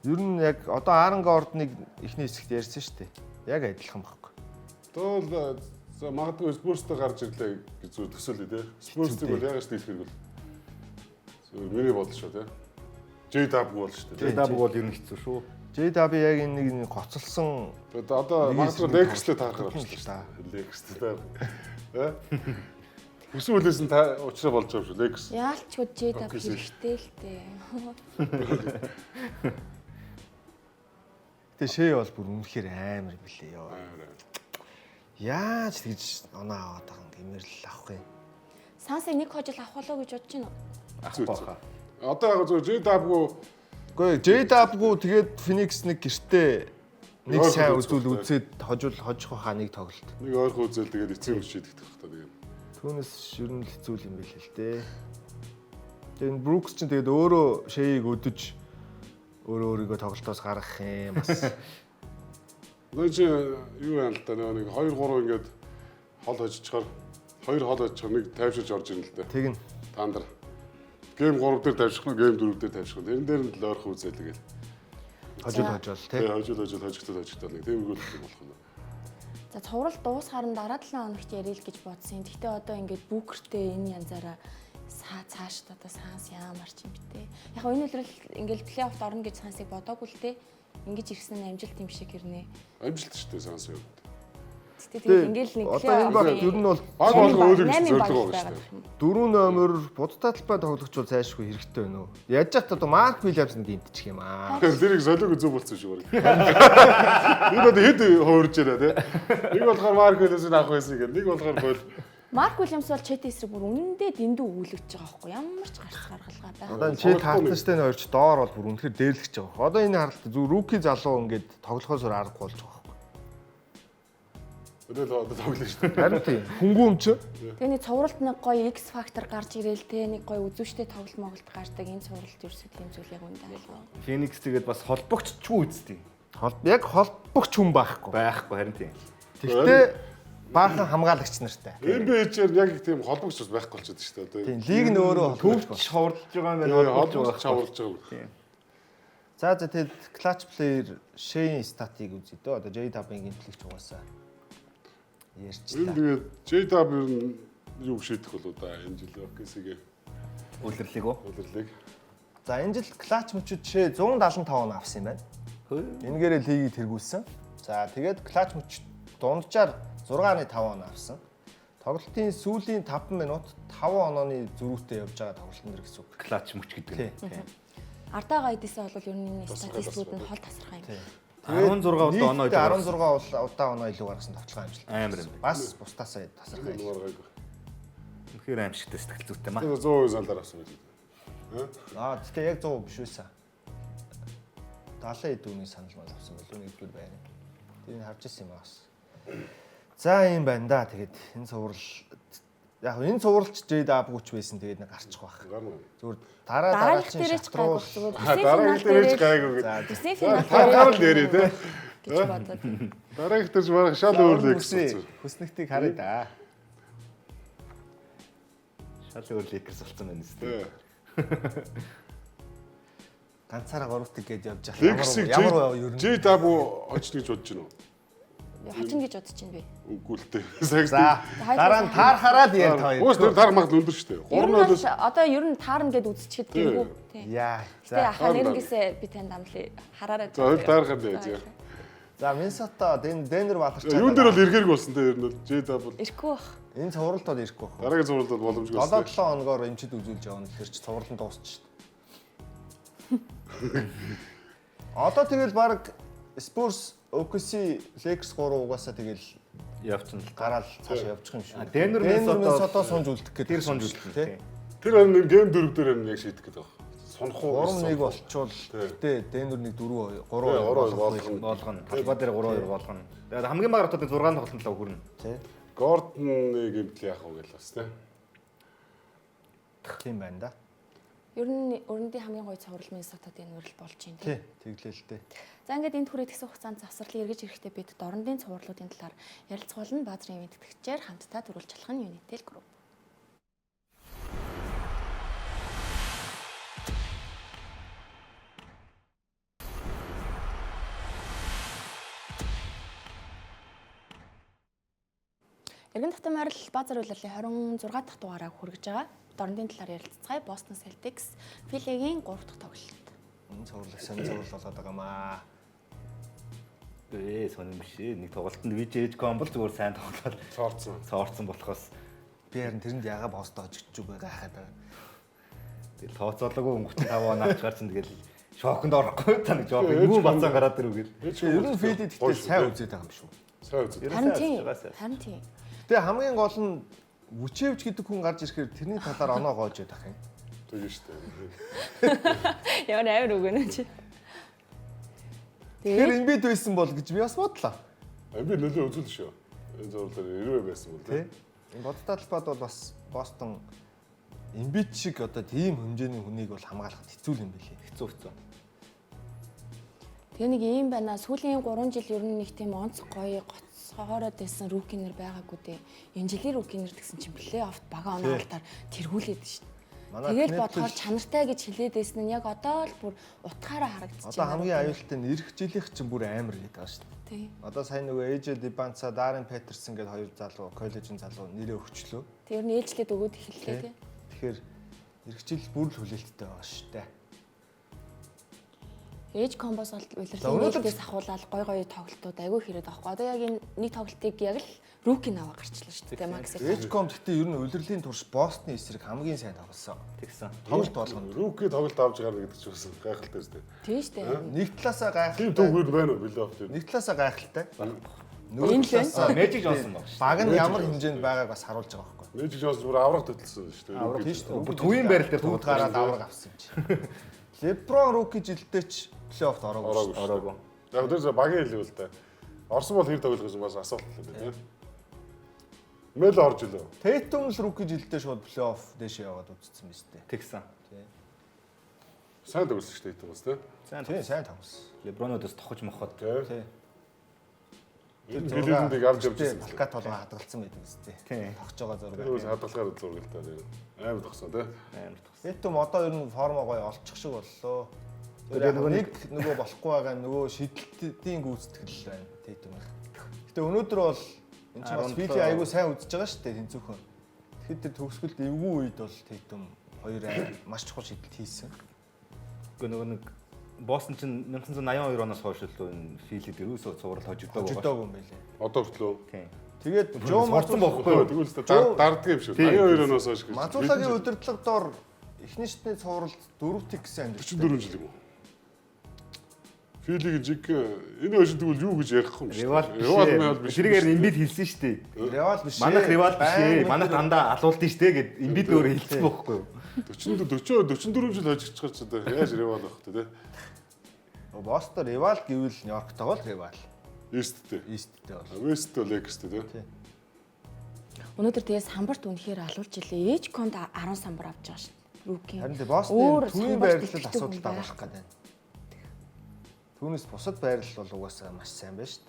Ер нь яг одоо Аарон Гордоныг эхний хэсэгт ярьсан шүү дээ. Яг адилхан байхгүй. Тэгвэл за магадгүй Спурстэй гарч ирлээ гэж зүгээр төсөөлье тий. Спурсыг бол яагаад ч дийлэх хэрэг бол. Зүгээр миний бодол шүү тий. J-Dub бол шүү дээ. J-Dub бол ер нь хэцүү шүү. JW яг энэ нэг нэг гоцолсон Тэгээд одоо Нэг магадгүй хэсэг Lakers-тэй таарах тоглох болчихлоо юм л да. шүү дээ. Lakers-тэй таарах. Э? Хүсэн үлээс нь та уучраа болж байгаа юм шүү. Lakers. Яалчгүй J-Dub Окей, хэрэгтэй л дээ. Тэгээ шээ бол бүр үнэхээр амар юм билээ ёо. Яаж тэгж оноо аваад байгаа юм гэмээр л авах юм. Сансыг нэг хожил авах болоо гэж бодож байна уу? Авахгүй баха. Одоо яг зөв J-Dub-гүй Үгүй JW тэгээд Phoenix нэг гэртээ нэг Ойрхон сайн үзэх үзүүл хэрэгтэй. үзээд хожил хожих хаа нэг тоглолт. нэг ойрхон үзэл тэгээд эцсийн үе шийдэх та тэгээд. Түүнээс ер нь л хэцүү юм билээ л дээ. Тэгээд энэ Brooks чинь тэгээд өөрөө шэйг өдөж өөрөө өөрийгөө тоглолтоос гаргах юм бас. Нөө чи юу юм л да нэг 2 3 ингээд хол хожчихоор хоёр хол хожчихоор нэг тайвширч орж ирнэ л да. Тэгнь. Таандар. Гейм 3 дээр тавьчих нь гейм 4 дээр тавьчих нь. Тэрэн дээр нь л ойрхон үзэл тэгээд. Хожил хожил тий. Тэгээ хожил хожил хожигдол хожигдол нэг тиймэрхүү л болох юм. За цуврал дуусахаар нь дараа 7 хоногт ярил гэж бодсон. Гэхдээ одоо ингээд Бүүкертэй энэ янзаараа цааш одоо Санс ямар ч юм битээ. Яг нь энэ үлрэл ингээд плей-оффт орно гэж Сансыг бодоогүй л дээ. Ингэж ирсэн нь амжилт юм шиг хэрнээ. Амжилт шүү дээ Санс юу. Гэтэ тэгээд ингээд л нэг Одоо энэ баг ер нь бол Баг болго өөр юм наймын баг зорилго байгаа байгаад шүү дээ. юм. дөрөв номер будаа талбай тоглогч бол зайшгүй хэрэгтэй байна уу? Яаж ч одоо Марк Вильямс нэг гэмтчих юм аа. Тэрийг солиог зөв болсон шүү баг. Энэ одоо хэд хуурж байна те. Нэг болохоор Марк Уильямсыг авах байсан гэх. Нэг болохоор бол Марк Уильямс бол Чети эсрэг бүр үнэндээ дэндүү өгүүлэгдэж байгаа байхгүй ямар ч гарц гаргалгаа Одоо байхгүй. энэ Чет Хартенштейн хоёр ч доор бол бүр үнэхээр дээрлэгч байгаа байхгүй. Одоо энэ харалт зүг руки залуу ингээд тоглохоос өөр аргагүй болж байгаа байхгүй. тэгэл одоо тоглоно шүү дээ. Харин тийм. Хөнгүү юм чи. Тэгээ нэг цувралд нэг гоё X фактор гарч ирээл те нэг гоё үзүүштэй тоглолт моголт гардаг энэ цувралд ерөөсөө тийм зүйл яг үндэ алгаа. Феникс тэгээд бас холбогччгүй үсттэй. Хол яг холбогч хүн байхгүй. Байхгүй харин тийм. Тэгтээ баахан хамгаалагч нартай. NBA-чээр яг тийм холбогч бас байхгүй болчиход шүү дээ. Тийм лиг нь өөрөө холбогч. Төвч ховордож байгаа юм байна. Одоо Холбогч холбогч байгаа. хавуулж байгаа юм. Тийм. За за тэгэд clutch player Shane статыг үзье дөө. Одоо J-Dub-ын гэмтлэгч угаасаа Энэ ярьчлаа. тэгээд J-Dub ер нь юу шийдэх болоо да энэ жил OKC-гээ Үлрэрлийг үү? удирлыг. За энэ жил clutch мөчөд Shea 175 он авсан юм байна. Энэгээрээ лигийг тэргүүлсэн. За тэгээд clutch мөч дунджаар 6.5 он авсан. Тоглолтын сүүлийн 5 минут 5 онооны зөрүүтэй явж байгаа тоглолтын дэр гэсэн үг. Клач мөч гэдэг Тий. нь. Ардаа гайдсаа бол ер нь энэ статистикууд нь хол тасархай юм. 16 удаа оноо илүү гаргасан. 16 удаа оноо илүү гаргасан товчлогын амжилт. Амар юм. Бас бусдаасаа тасархай. Нугаргайг. Үнэхээр аимшигтай сэтгэл зүйтэй маа. Тэгээд 100% залаар авсан байж. Аа тэгтээ яг 100% биш байсан. 70 эд үний санал мал авсан байлгүй нэгдүгээр байрны. Тэр нь харж ирсэн юм аа бас. За ийм байна да. Тэгээд энэ цуврал яг энэ цувралч JW-ч байсан тэгээд нэг гарчих байх. Гарна. Зүгээр дараа Дараагийнх дараагийн дээрээ ч шатруул гайгүй зүгээр. А дараагийнх дээрээ ч гайгүй За гэдэг. Бүсийн финал Тааргаар л нэрээ те. гэж бодоод. Дараагийнх дээрч бараг шал өөр Lakers болсон. Хүснэгтийг харъя да. Шал өөр Lakers болсон байна үстэй. Тий. Ганцаараа гуравтыг гээд явж байгаа. Lakers-ийг Ямар ер нь. J-Dub очно гэж бодож байна уу? Хожино гэж бодож байна би. Үгүй л дээ. Сагс. За дараа нь таархараад яар та хоёр. Уус тэр таар магадлал өндөр шүү дээ. Ер нь 3-0 бол одоо ер нь таарна гэд үзчихэд гингүү. Тий. Яа. Гэтэ За. ахаа нэрнгээсээ би танд амлая. Хараарай. За хоёр таархаар дээ. За. За Миннесота Денвер баларчаад. Юун дээр бол эргэрэг болсон те ер нь бол J-Dub бол Ирэхгүй бах. энэ цувралд бол ирэхгүй байх. дараагийн цувралд бол боломжгүй болсон. 7 7 хоногоор эмчид үзүүлж явна гэхэр чи цуврал нь дуусчих шүү дээ. Одоо тэгэл баг Spurs, OKC, Lakers 3 угаасаа тэгэл Явчихна л. гараал цаашаа явчих юм шүү. А, Denver, Minnesota Minnesota сунж үлдэх гэдэг. Тэр сунж үлдэх тий. тий. Тэр харин нэг гейм 4 дээр харин яг шийдэх гэдэг байна. Сунах уу? 3-1 болчвол гэтээ Денвер нэг 4 3 3-2 болгоно. Болгоно. Талбай дээр 3-2 болгоно. Тэгээд хамгийн бага ротод 6 тоглолтод л хүрнэ. Тий. Гордоныг гэмтэл яах вэ гэл бас тий. Тийм байна да. Ер нь өрөндийн хамгийн гоё цуврал Миннесота Денвер л болж байна Тий. Тэглээ л дээ. За ингээд энэ түрээ тэгсэн хугацаанд завсарлын эргэж ирэхдээ бид дорндын цувралуудын талаар ярилцах болно. Баазрын ивент тэтгэгчээр хамтдаа төрүүлж болох нь Unitel Group. Эргэн татан морил Баазар улирлын 26 дахь дугаараа хүргэж байгаа. Дорндын талаар ярилццгаая. Boston Celtics Philly-гийн 3 дахь тоглолт. Энэ цуврал сонь цуврал болоод байгаа маа. Ээ сонирм биш ээ. Нэг тоглолтод VJ Combo л зүгээр сайн тоглоод Цоорцсон. цоорцсон болохоос Би харин тэрэнд яга Бостон хожигдчих үгүй гайхаад байгаа. тэгэл тооцоолоогүй 35 он авч гарсан тэгэл шоконд орохгүй та нэг жоох юу бацаан гараад ирв гэл. Ер нь Фили гэхдээ сайн үзээд байгаа юм шүү. Сайн үзээд. Ер нь Харин сайн тийм. үзэж байгаа, сайн. Харин тийм. Гэтэ хамгийн гол нь Вүчевч гэдэг хүн гарч ирэхээр тэрний талаар оноо гоож ядах юм. Тэгэн шүү дээ. Ямар амар үг нэ чи. Тэгэхээр Тэгээд Эмбид байсан бол гэж би бас бодлоо. Би нөлөө үзүүлсэн шүү. Энэ зурлаар ирвэ байсан бол Тий. тий. Энэ бодтой талбайд бол бас Бостон Эмбид шиг одоо тийм хэмжээний хүнийг бол хамгаалахад хэцүү юм билээ. Хэцүү хэцүү. тэгээ нэг юм байна. Сүүлийн 3 жил ер нь нэг тийм онц гоё гоцоороод байсан рукинер байгаагүй дээ. Энэ жилийн рукинер гэсэн чинь плей-офф бага оноо алтаар тэргүүлээд шин. Манай Тэгэл Кнепл- бодохоор чанартай гэж хэлээд байсан нь яг одоо л бүр утгаараа харагдчих. Одоо хамгийн аюултай нь ирэх жилийнх чинь бүр амар гэдэг байгаа шүү дээ. тий. Одоо сайн нөгөө AJ Дибанца, Даррен Петерсон гэдэг хоёр залуу, коллежийн залуу нэрээ өгчлөө. Тэр нь ээлжлээд өгөөд эхэллээ тий. Тэгэхээр ирэх жил бүр л хүлээлттэй байгаа шүү дээ. Ээж комбос бол За, улирлын өнөөдөр- нээлтээс ахуулаад гой гой тоглолтууд айгүй хэрэг байхгүй. Одоо яг энэ нэг тоглолтыг яг л руки наваа гарчлаа шүү дээ. Макс. Эжком гэхдээ ер нь улирлын турш Бостны эсрэг хамгийн сайн тоглосон. Тэгсэн. Тоглолт болгоно. Руки тоглолт авч гарна гэдэг чинь бас гайхалтай шүү дээ. Тийм шүү дээ. Нэг талаасаа Тийм гайхалтай. түүхүүд байна уу плей-офф дээр? Нэг талаасаа гайхалтай. Энэ л байна. талаасаа Magic Johnson баг шүү. Баг нь ямар хэмжээнд байгааг бас харуулж байгаа байхгүй. Magic Johnson бүр авраг хөтөлсөн шүү дээ. Авраг Тийм шүү дээ. Бүр төвийн байрал дээр төвд тоглож гараад авраг авсан юм чи. Леброн руки жилдээ ч плей-оффт ороогүй шүү дээ. Ороогүй. Яг тэр багийн хэлэв л да. Орсон бол хэр тоглох гэсэн бас асуулт л байна тийм. Мэл орж илөө. Тейтум л руки жилдээ шууд плей-офф дэшээ яваад үзсэн биз дээ. Тэгсэн. Сайн тоглосон шүү дээ бас тийм. Сайн. Тийм сайн тоглосон. Лебронодос тохож мохоод Тийм. Тийм. Гэлээндийг авч явж байсан. Алка толгой хадгалсан байдаг биз дээ. Тийм. Тогч байгаа зураг. Тэр бас хадгалахаар зураг л та. Амар тогсон тийм. амар тогсон. Тейтум одоо ер нь формо гоё олчих шиг боллоо. Тэгээд Тэр нөгөө нэг нөгөө болохгүй байгаа нөгөө шидэлтийн гүйцэтгэл байна Тейтумын. Гэтэ өнөөдөр бол энэ чинь бас 17 Фили айгүй сайн үзэж байгаа шүү дээ тэнцүүхэн. Тэгэхэд тэр төгсгөлд эвгүй үед бол Тейтум хоёр ай маш чухал шидэлт хийсэн. Гэхдээ нөгөө нэг Бостон чинь 1982 оноос хойш л энэ Филид ерөөсөө цуврал хожигдоогүй байгаа. Хожигдоогүй юм байлээ. Одоо хүртлөө. Тийм. Тэгээд Жо Сурцсан Мазула бохгүй юу? Тэгвэл л дарддаг юм шиг. 82 оноос хойш гэж. Мазулагийн удирдлага дор эхний шатны цувралд 4 тэг гэсэн амьдрал. 44 жил юм уу? Филигийн жиг энэ хоёр тэгвэл юу гэж ярих юм бэ? Ривал биш. Ривал мэл биш. Тэрийг харин Эмбид хэлсэн шүү дээ. Ривал биш. Манайх ривал биш ээ. Баян Манайх дандаа алуулдیں шүү дээ гэд Эмбид өөрөө хэлсэн бохгүй юу? 40 40 44 жил хожигдчих ч одоо яаж ривал байх вэ те? Бостон ривал гэвэл Нью-Йорктойгоо л ривал. East-тэй. East-тэй бол. West-тэй Lakers-тэй те. Өнөөдөр тэгээ самбарт үнэхээр алуулж илээ. Ээж комд 10 самбар авч байгаа шин. Руки. Харин тэ Бостны төвийн байрлал асуудал дагуулах гэдэг. Түүнээс бусад байрлал бол угаасаа маш сайн байна шүү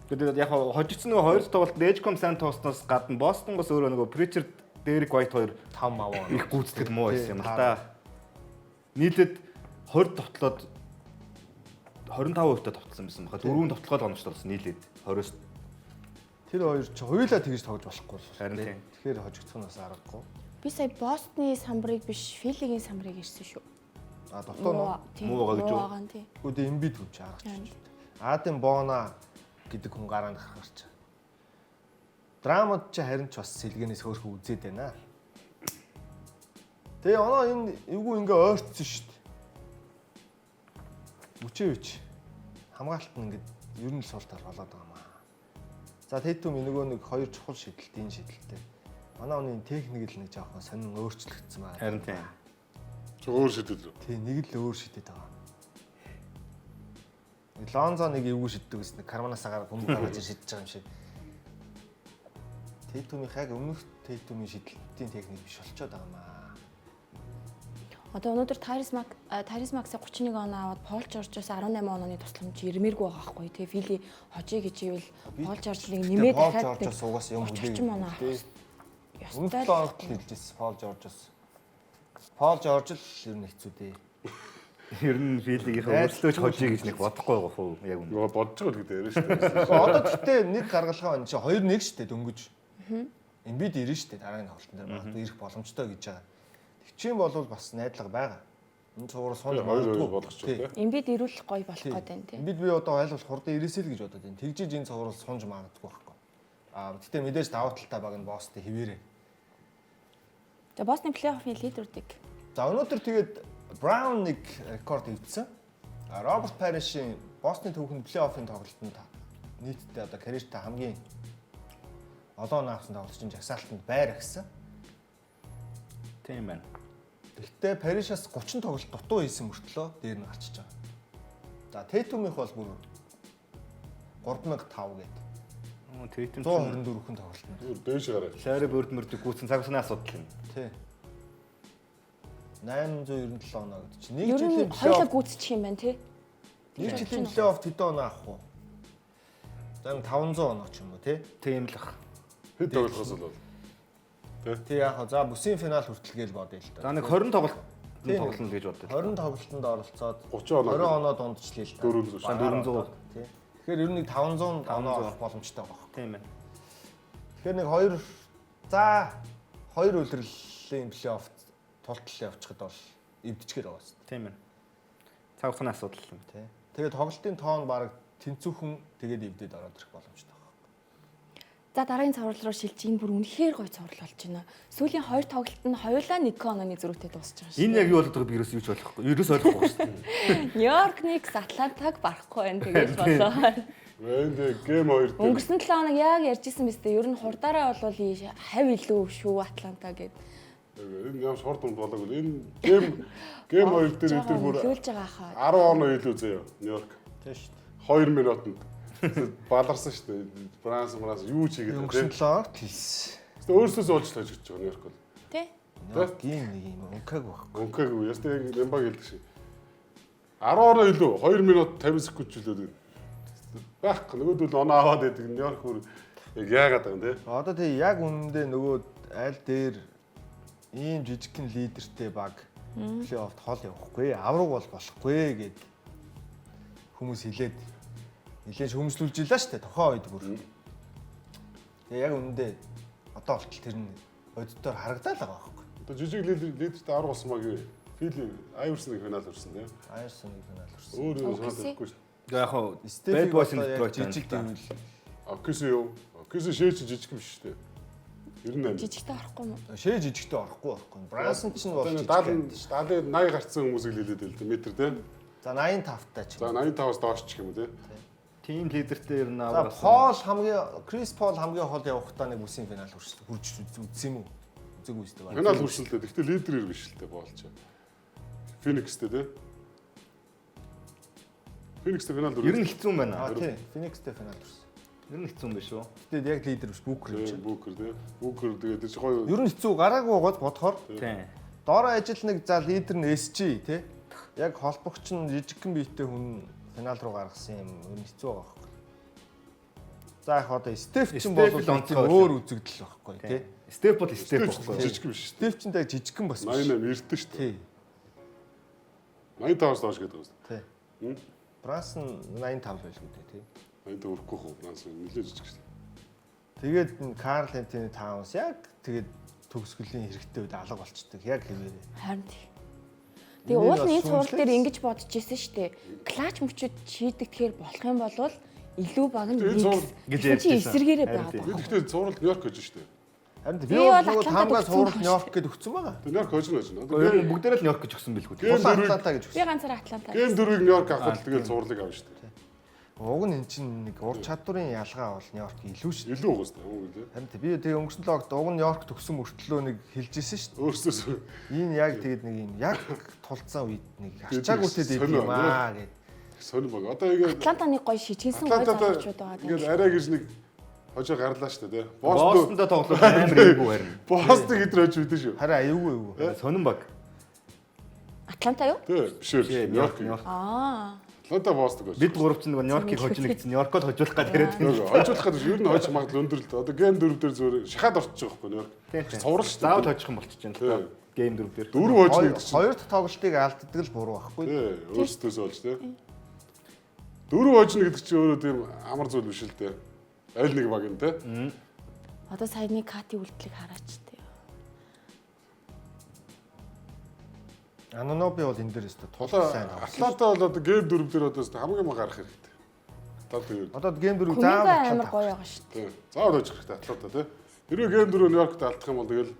дээ. Тэгээд яг хожигдсан нөгөө хоёр тоглолтод Edgecombe сайн тоглосноос гадна Бостонгоос өөрөө нөгөө Pritchard, Derek White хоёр 5 мав. их гүйцэтгэл муу байсан юм л та. Нийлээд 20 тоглоод 25% та тоглосон байсан баха. Дөрвөн тоглоод оновч болсон нийлээд 20-оос. Тэр хоёр чи хоёулаа тэгж тоглож болохгүй л. Харин тийм. Тэгэхээр хожигдсон бас аргагүй. Би сая Бостны самбарыг биш, Филигийн самбарыг ирсэн шүү. А дотоо нөө. Тийм, Муу байгаа гэж үү? Муу байгаа нь тийм. Гэхдээ тэ Эмбид хүн чи аргач шүү дээ. Адам Бона гэдэг хүн гараанд гарч. Драмад чи харин ч бас сэлгэнээс хөөрхөн үзээд байна. Тэгээ оноо энэ эвгүй ингээ ойрцсон шүү дээ. Мөчөөч. Хамгаалалт нь ингээд ер нь л сул тал болоод байгаа юм аа. За Тейтум нөгөө нэг хоёр чухал шидэлт энэ шидэлттэй. Манай хүний техник л нэг жоохон сонин өөрчлөгдсөн байна. Харин тийм. Чи өөр шидэд рүү. Тий, нэг л өөр шидэд байгаа. Нэг Лонзо нэг эвгүй шиддэг гэсэн нэг карманаас гараад бөмбөг гаргаж шидэж байгаа юм шиг. Тейтумийн яг өмнөх Тейтумийн шидэлтийн техник биш болчиход байгаа юм аа. Одоо өнөөдөр Тайрис Мак Тайрис Максыг 31 оноо аваад Пол Жоржоос 18 онооны тусламж ирмээргүй байгаа байхгүй тий. Фили хожие гэж ивэл Пол Жоржлыг нэмээд Пол дахиад Жоржоос угаасаа юм 30 хүлээгээд орчим оноо авах тий. Өмнөх ёстой. 7 хоногт л хэлжсэн Пол Жоржоос. Пол Жорж л ер нь хэцүү дээ. Ер нь Филигийнхээ өөрсдөө ч хожие гэж нэг бодохгүй байгаа хөө яг үнэ. Нөгөө бодож байгаа л гэдэг яриа шүү дээ. Одоо тэгтээ нэг гаргалгаа байна чи 2-1 шүү дээ дөнгөж. Эмбид ирнэ шүү дээ дараагийн тоглолтын дээр магадгүй ирэх боломжтой гэж байгаа. Тэгчин бол бас найдлага байгаа. Энэ цуврал сунж Тий, хоёр хоёр магадгүй. болгочих тий. Эмбид ирүүл гоё болох гээд байна тий. Эмбид би одоо аль болох хурдан ирээсэй л гэж бодод байна. Тэгжиж энэ цуврал сунж магадгүй байхгүй. Аа тэгтээ мэдээж давуу талтай баг нь Бостон хэвээрээ. За Бостон плей-оффын лидерүүдийг За өнөөдөр тэгээд Браун нэг рекорд эвдсэн. А Роберт Паришийн Бостны төвхөнд плей-оффын тоглолтод нийтдээ одоо карьертаа хамгийн олон оноо авсан тоглогчийн жагсаалтанд байр агсан. Тийм байна. Гэхдээ Паришаас 30 тоглолт дутуу хийсэн мөртлөө дээр нь гарчиж байгаа. За Тейтумийнх бол бүр 3005 гээд Тейтум 124 хүн тоглолтод. Зүгээр дээш гараа. Ларри Бирд мөрдөг гүйцэн цаг усны асуудал юм. Тий. 897 оноо гэдэг чинь нэг ер нь жилийн хоёулаа плей-офф гүйцчих юм байна тий. нэг жилийн плей-офф хэдэн оноо авах вэ? За нэг 500 оноо ч юм уу тий. Тийм л ах. Хэд тоглохоос бол. Тий яг хаа за бүсийн финал хүртэл гээл бодъё л За да. нэг 20 тоглолт Тийм. тоглоно гэж боддог. 20 тоглолтод оролцоод 30 оноо. 20 оноо дундчлээ л да. 400 шүү. 400. Тий. Тэгэхээр ер нь нэг 500 оноо авах боломжтой байгаа байхгүй. Тийм байна. Тэгэхээр нэг хоёр за хоёр үлрэлийн плей-офф тултал явчихад бол эвдчихээр байгаа шүү Тийм байна. Цаг усны асуудал юм. дээ. Тий. Тэгээд тоглолтын тоон баг тэнцүүхэн тэгээд эвдээд ороод ирэх боломжтой байгаа. За дараагийн цуврал руу шилж энэ бүр үнэхээр гоё цуврал болж байна. Сүүлийн хоёр тоглолт нь хоёулаа 1 онооны зөрүүтэй дуусч байгаа шүү. Энэ яг юу болоод байгааг би ерөөс юу ч ойлгохгүй. Ерөөс ойлгохгүй шүү дээ. Нью-Йорк Никс Атлантаг барахгүй байна тэгэж болоо. Энд гейм 2 дээр Өнгөрсөн 7 хоног яг ярьжсэн биз дээ. Ер нь хурдаараа бол хав илүү шүү Атланта гэд. энэ ямар шорт юм болоогүй. Энэ гейм гейм 2 дээр эдгээр бүр нөлөөлж байгаа хаа. 10 оноо илүү заяа. Нью-Йорк. Тий шүү дээ. 2 минутанд баларсан шүү дээ. Бранс Бранс юу ч хийгээд Өнгөрсөн байна. 7 хоногт хэлсэн. Тэ өөрсдөөсөө олж тажигч байгаа Нью-Йорк бол. Тэ? Нью-Йоркийн нэг юм өнкаг байхгүй. Өнкэгүй. Ястай яг Лембаг хэлдэг шиг. 10 оноо илүү 2 минут 50 секунд ч үлээд байна. Байхгүй нөгөөдөл оноо аваад байдаг Нью-Йорк бүр яг яагаад байгаа юм те. Одоо тий яг үнэндээ нөгөө аль дээр ийм жижигхэн лидертэй баг плей-оффт хол явахгүй, авраг бол болохгүй гэд хүмүүс хэлээд нэлээд шүүмжлүүлж илаа штэ тухайн үед бүр. Тэгээ яг үнэндээ одоо болтол тэр нь боддоор харагдаад байгаа байхгүй. Одоо жижиг лидертэй авраг болсон баг юу? Фили Айверсон финал хүрсэн те. Айрсон нэг финал хүрсэн. Өөр юм OKC. санаад өгөхгүй шүү. Тэгээ яг хаа Bad Стефиг Boys in одоо яг Detroit жижиг байна л да. гэвэл Окис юу? Окис шээ чи жижиг биш шүү дээ. 98. Жижигтэй орохгүй юм уу? шээ жижигтэй орохгүй орохгүй. Брансон ч нь бол Одоо жижиг. 70 70 80 гарцсан хүмүүсийг лилээд байл л метр те. За 85 таа ч. За 85-аас доош ч юм уу те. Тим лидертэй ер нь За авраг. Пол хамгийн Крис Пол хамгийн хол явахдаа нэг бүсийн финал хүрч хүрч үзсэн юм уу? Үзээгүй үстэй байна. Финал хүрсэн л дээ. Гэхдээ лидер ир биш л дээ боолч. Феникстэй те. Феникстэй финал Ер нь хэцүү юм байна. Аа тий, Феникстэй финал хүрсэн. Ер нь хэцүү юм биш үү? Гэтэ яг лидер биш Бүүкер юм чинь. Бүүкер те. Бүүкер тэгээд тэр чи гоё Ер нь хэцүү гараагүй байгаад бодохоор Тийм. доороо ажил нэг за лидер нь SG тий. Яг холбогч нь жижигхэн биетэй хүн финал руу гаргасан юм ер нь хэцүү байгаа байхгүй. За яг одоо Стеф ч Стеф бол л нэг тийм онцгой өөр үзэгдэл байхгүй тий. Степ бол степ Стеф байхгүй. жижиг биш шүү Стеф ч яг жижигхэн бас дээ. биш. 88 эртэн шүү дээ. Тий. 85-аас доош гэдэг юм. Тий. Брансон 85 байлгүй дээ тий. 85 өрөхгүй хөө. Брансон нэлээд жижиг шүү дээ. Тэгээд энэ Карл Энтони Таунс яг тэгээд төгсгөлийн хэрэгтэй үед алга болчдөг. Яг хэвээрээ. Харин тий. Тэгээ Энийг уул нь бас энэ цуврал дээр шүүмжлээс. ингэж бодож исэн шүү дээ. Клач мөчөд шийдэгдэхээр болох юм бол илүү баг нь Тэгээ энэ цуврал гэж гэж чи ярьж байсан. эсэргээрээ Харин байгаа тий. байхгүй. Гэхдээ цуврал Нью-Йорк гэж шүү дээ. Харин би Би бол бол нөгөө Атлантад тамгаа өгсөн цуврал байх Нью-Йорк гэд өгсөн байгаа. Тэгээ Нью-Йорк хожно гэж байна. Ер нь бүгдээрээ л Нью-Йорк гэж өгсөн билгүй. Гейм Тулаан дөрвийг Атланта гэж Би өгсөн. ганцаараа Атланта. Гейм дөрвийг Нью-Йорк авах л тэгэл цувралыг авна шүү дээ. Уг нь эн чинь нэг ур чадварын ялгаа бол Нью-Йорк илүү шүү. Илүү угаас та юм гэлээ. Харин би тэгээ өнгөрсөн логт уг нь Нью-Йорк төгсөн мөртлөө нэг хэлжсэн шүү. Өөрсдөөс Энэ яг тэгээд нэг юм яг тулцсан үед нэг арчаагүйтэй дийдэг юм аа гэд. Сонир баг. Одоо ингээд Атланта нэг гоё шижгэнсэн гоё залуучууд байгаа. Ингээд арай гэж нэг хожоо гарлаа шүү дээ. Бостонд тоглох амар эвгүй харин. Бостон хэдэр хож мэдэн шүү. Харин аюугүй эвгүй. Сонин баг. Атланта юу? Тий, биш ээ. Нью-Йорк. Аа. Атланта Бостон гэж. Бид гурав чинь нөгөө Нью-Йоркийг хожно гэсэн. Нью-Йоркод хожуулах гээд яриад байна. Хожуулах гэдэг ер нь хож магадлал өндөр л дээ. Одоо гейм 4 дээр зүгээр шахаад орчих жоох байхгүй Нью-Йорк. Цуврал шүү. Заавал хожих юм болчих чинь л та. Гейм 4 дээр. Дөрөв хожно гэдэг чинь. Хоёр дахь тоглолтыг алддаг л буруу байхгүй. Тий, өөрсдөөсөө болж тий. Дөрөв хожно гэдэг чинь өөрөө тийм амар зүйл биш л дээ. Аль нэг баг юм тий. Одоо саяны Кати үйлдэлийг хараач тий. Аноноби бол энэ дээр өстө тул сайн тоглосон. Атланта бол одоо гейм 4 дээр одоо өстө хамгийн мага гарах хэрэгтэй. Одоо юу? Одоо гейм 4 заавал амар гоё байгаа шүү дээ. Заавал хожих хэрэгтэй Атланта тий. Хэрвээ гейм 4 Нью-Йоркт алдах юм бол тэгэл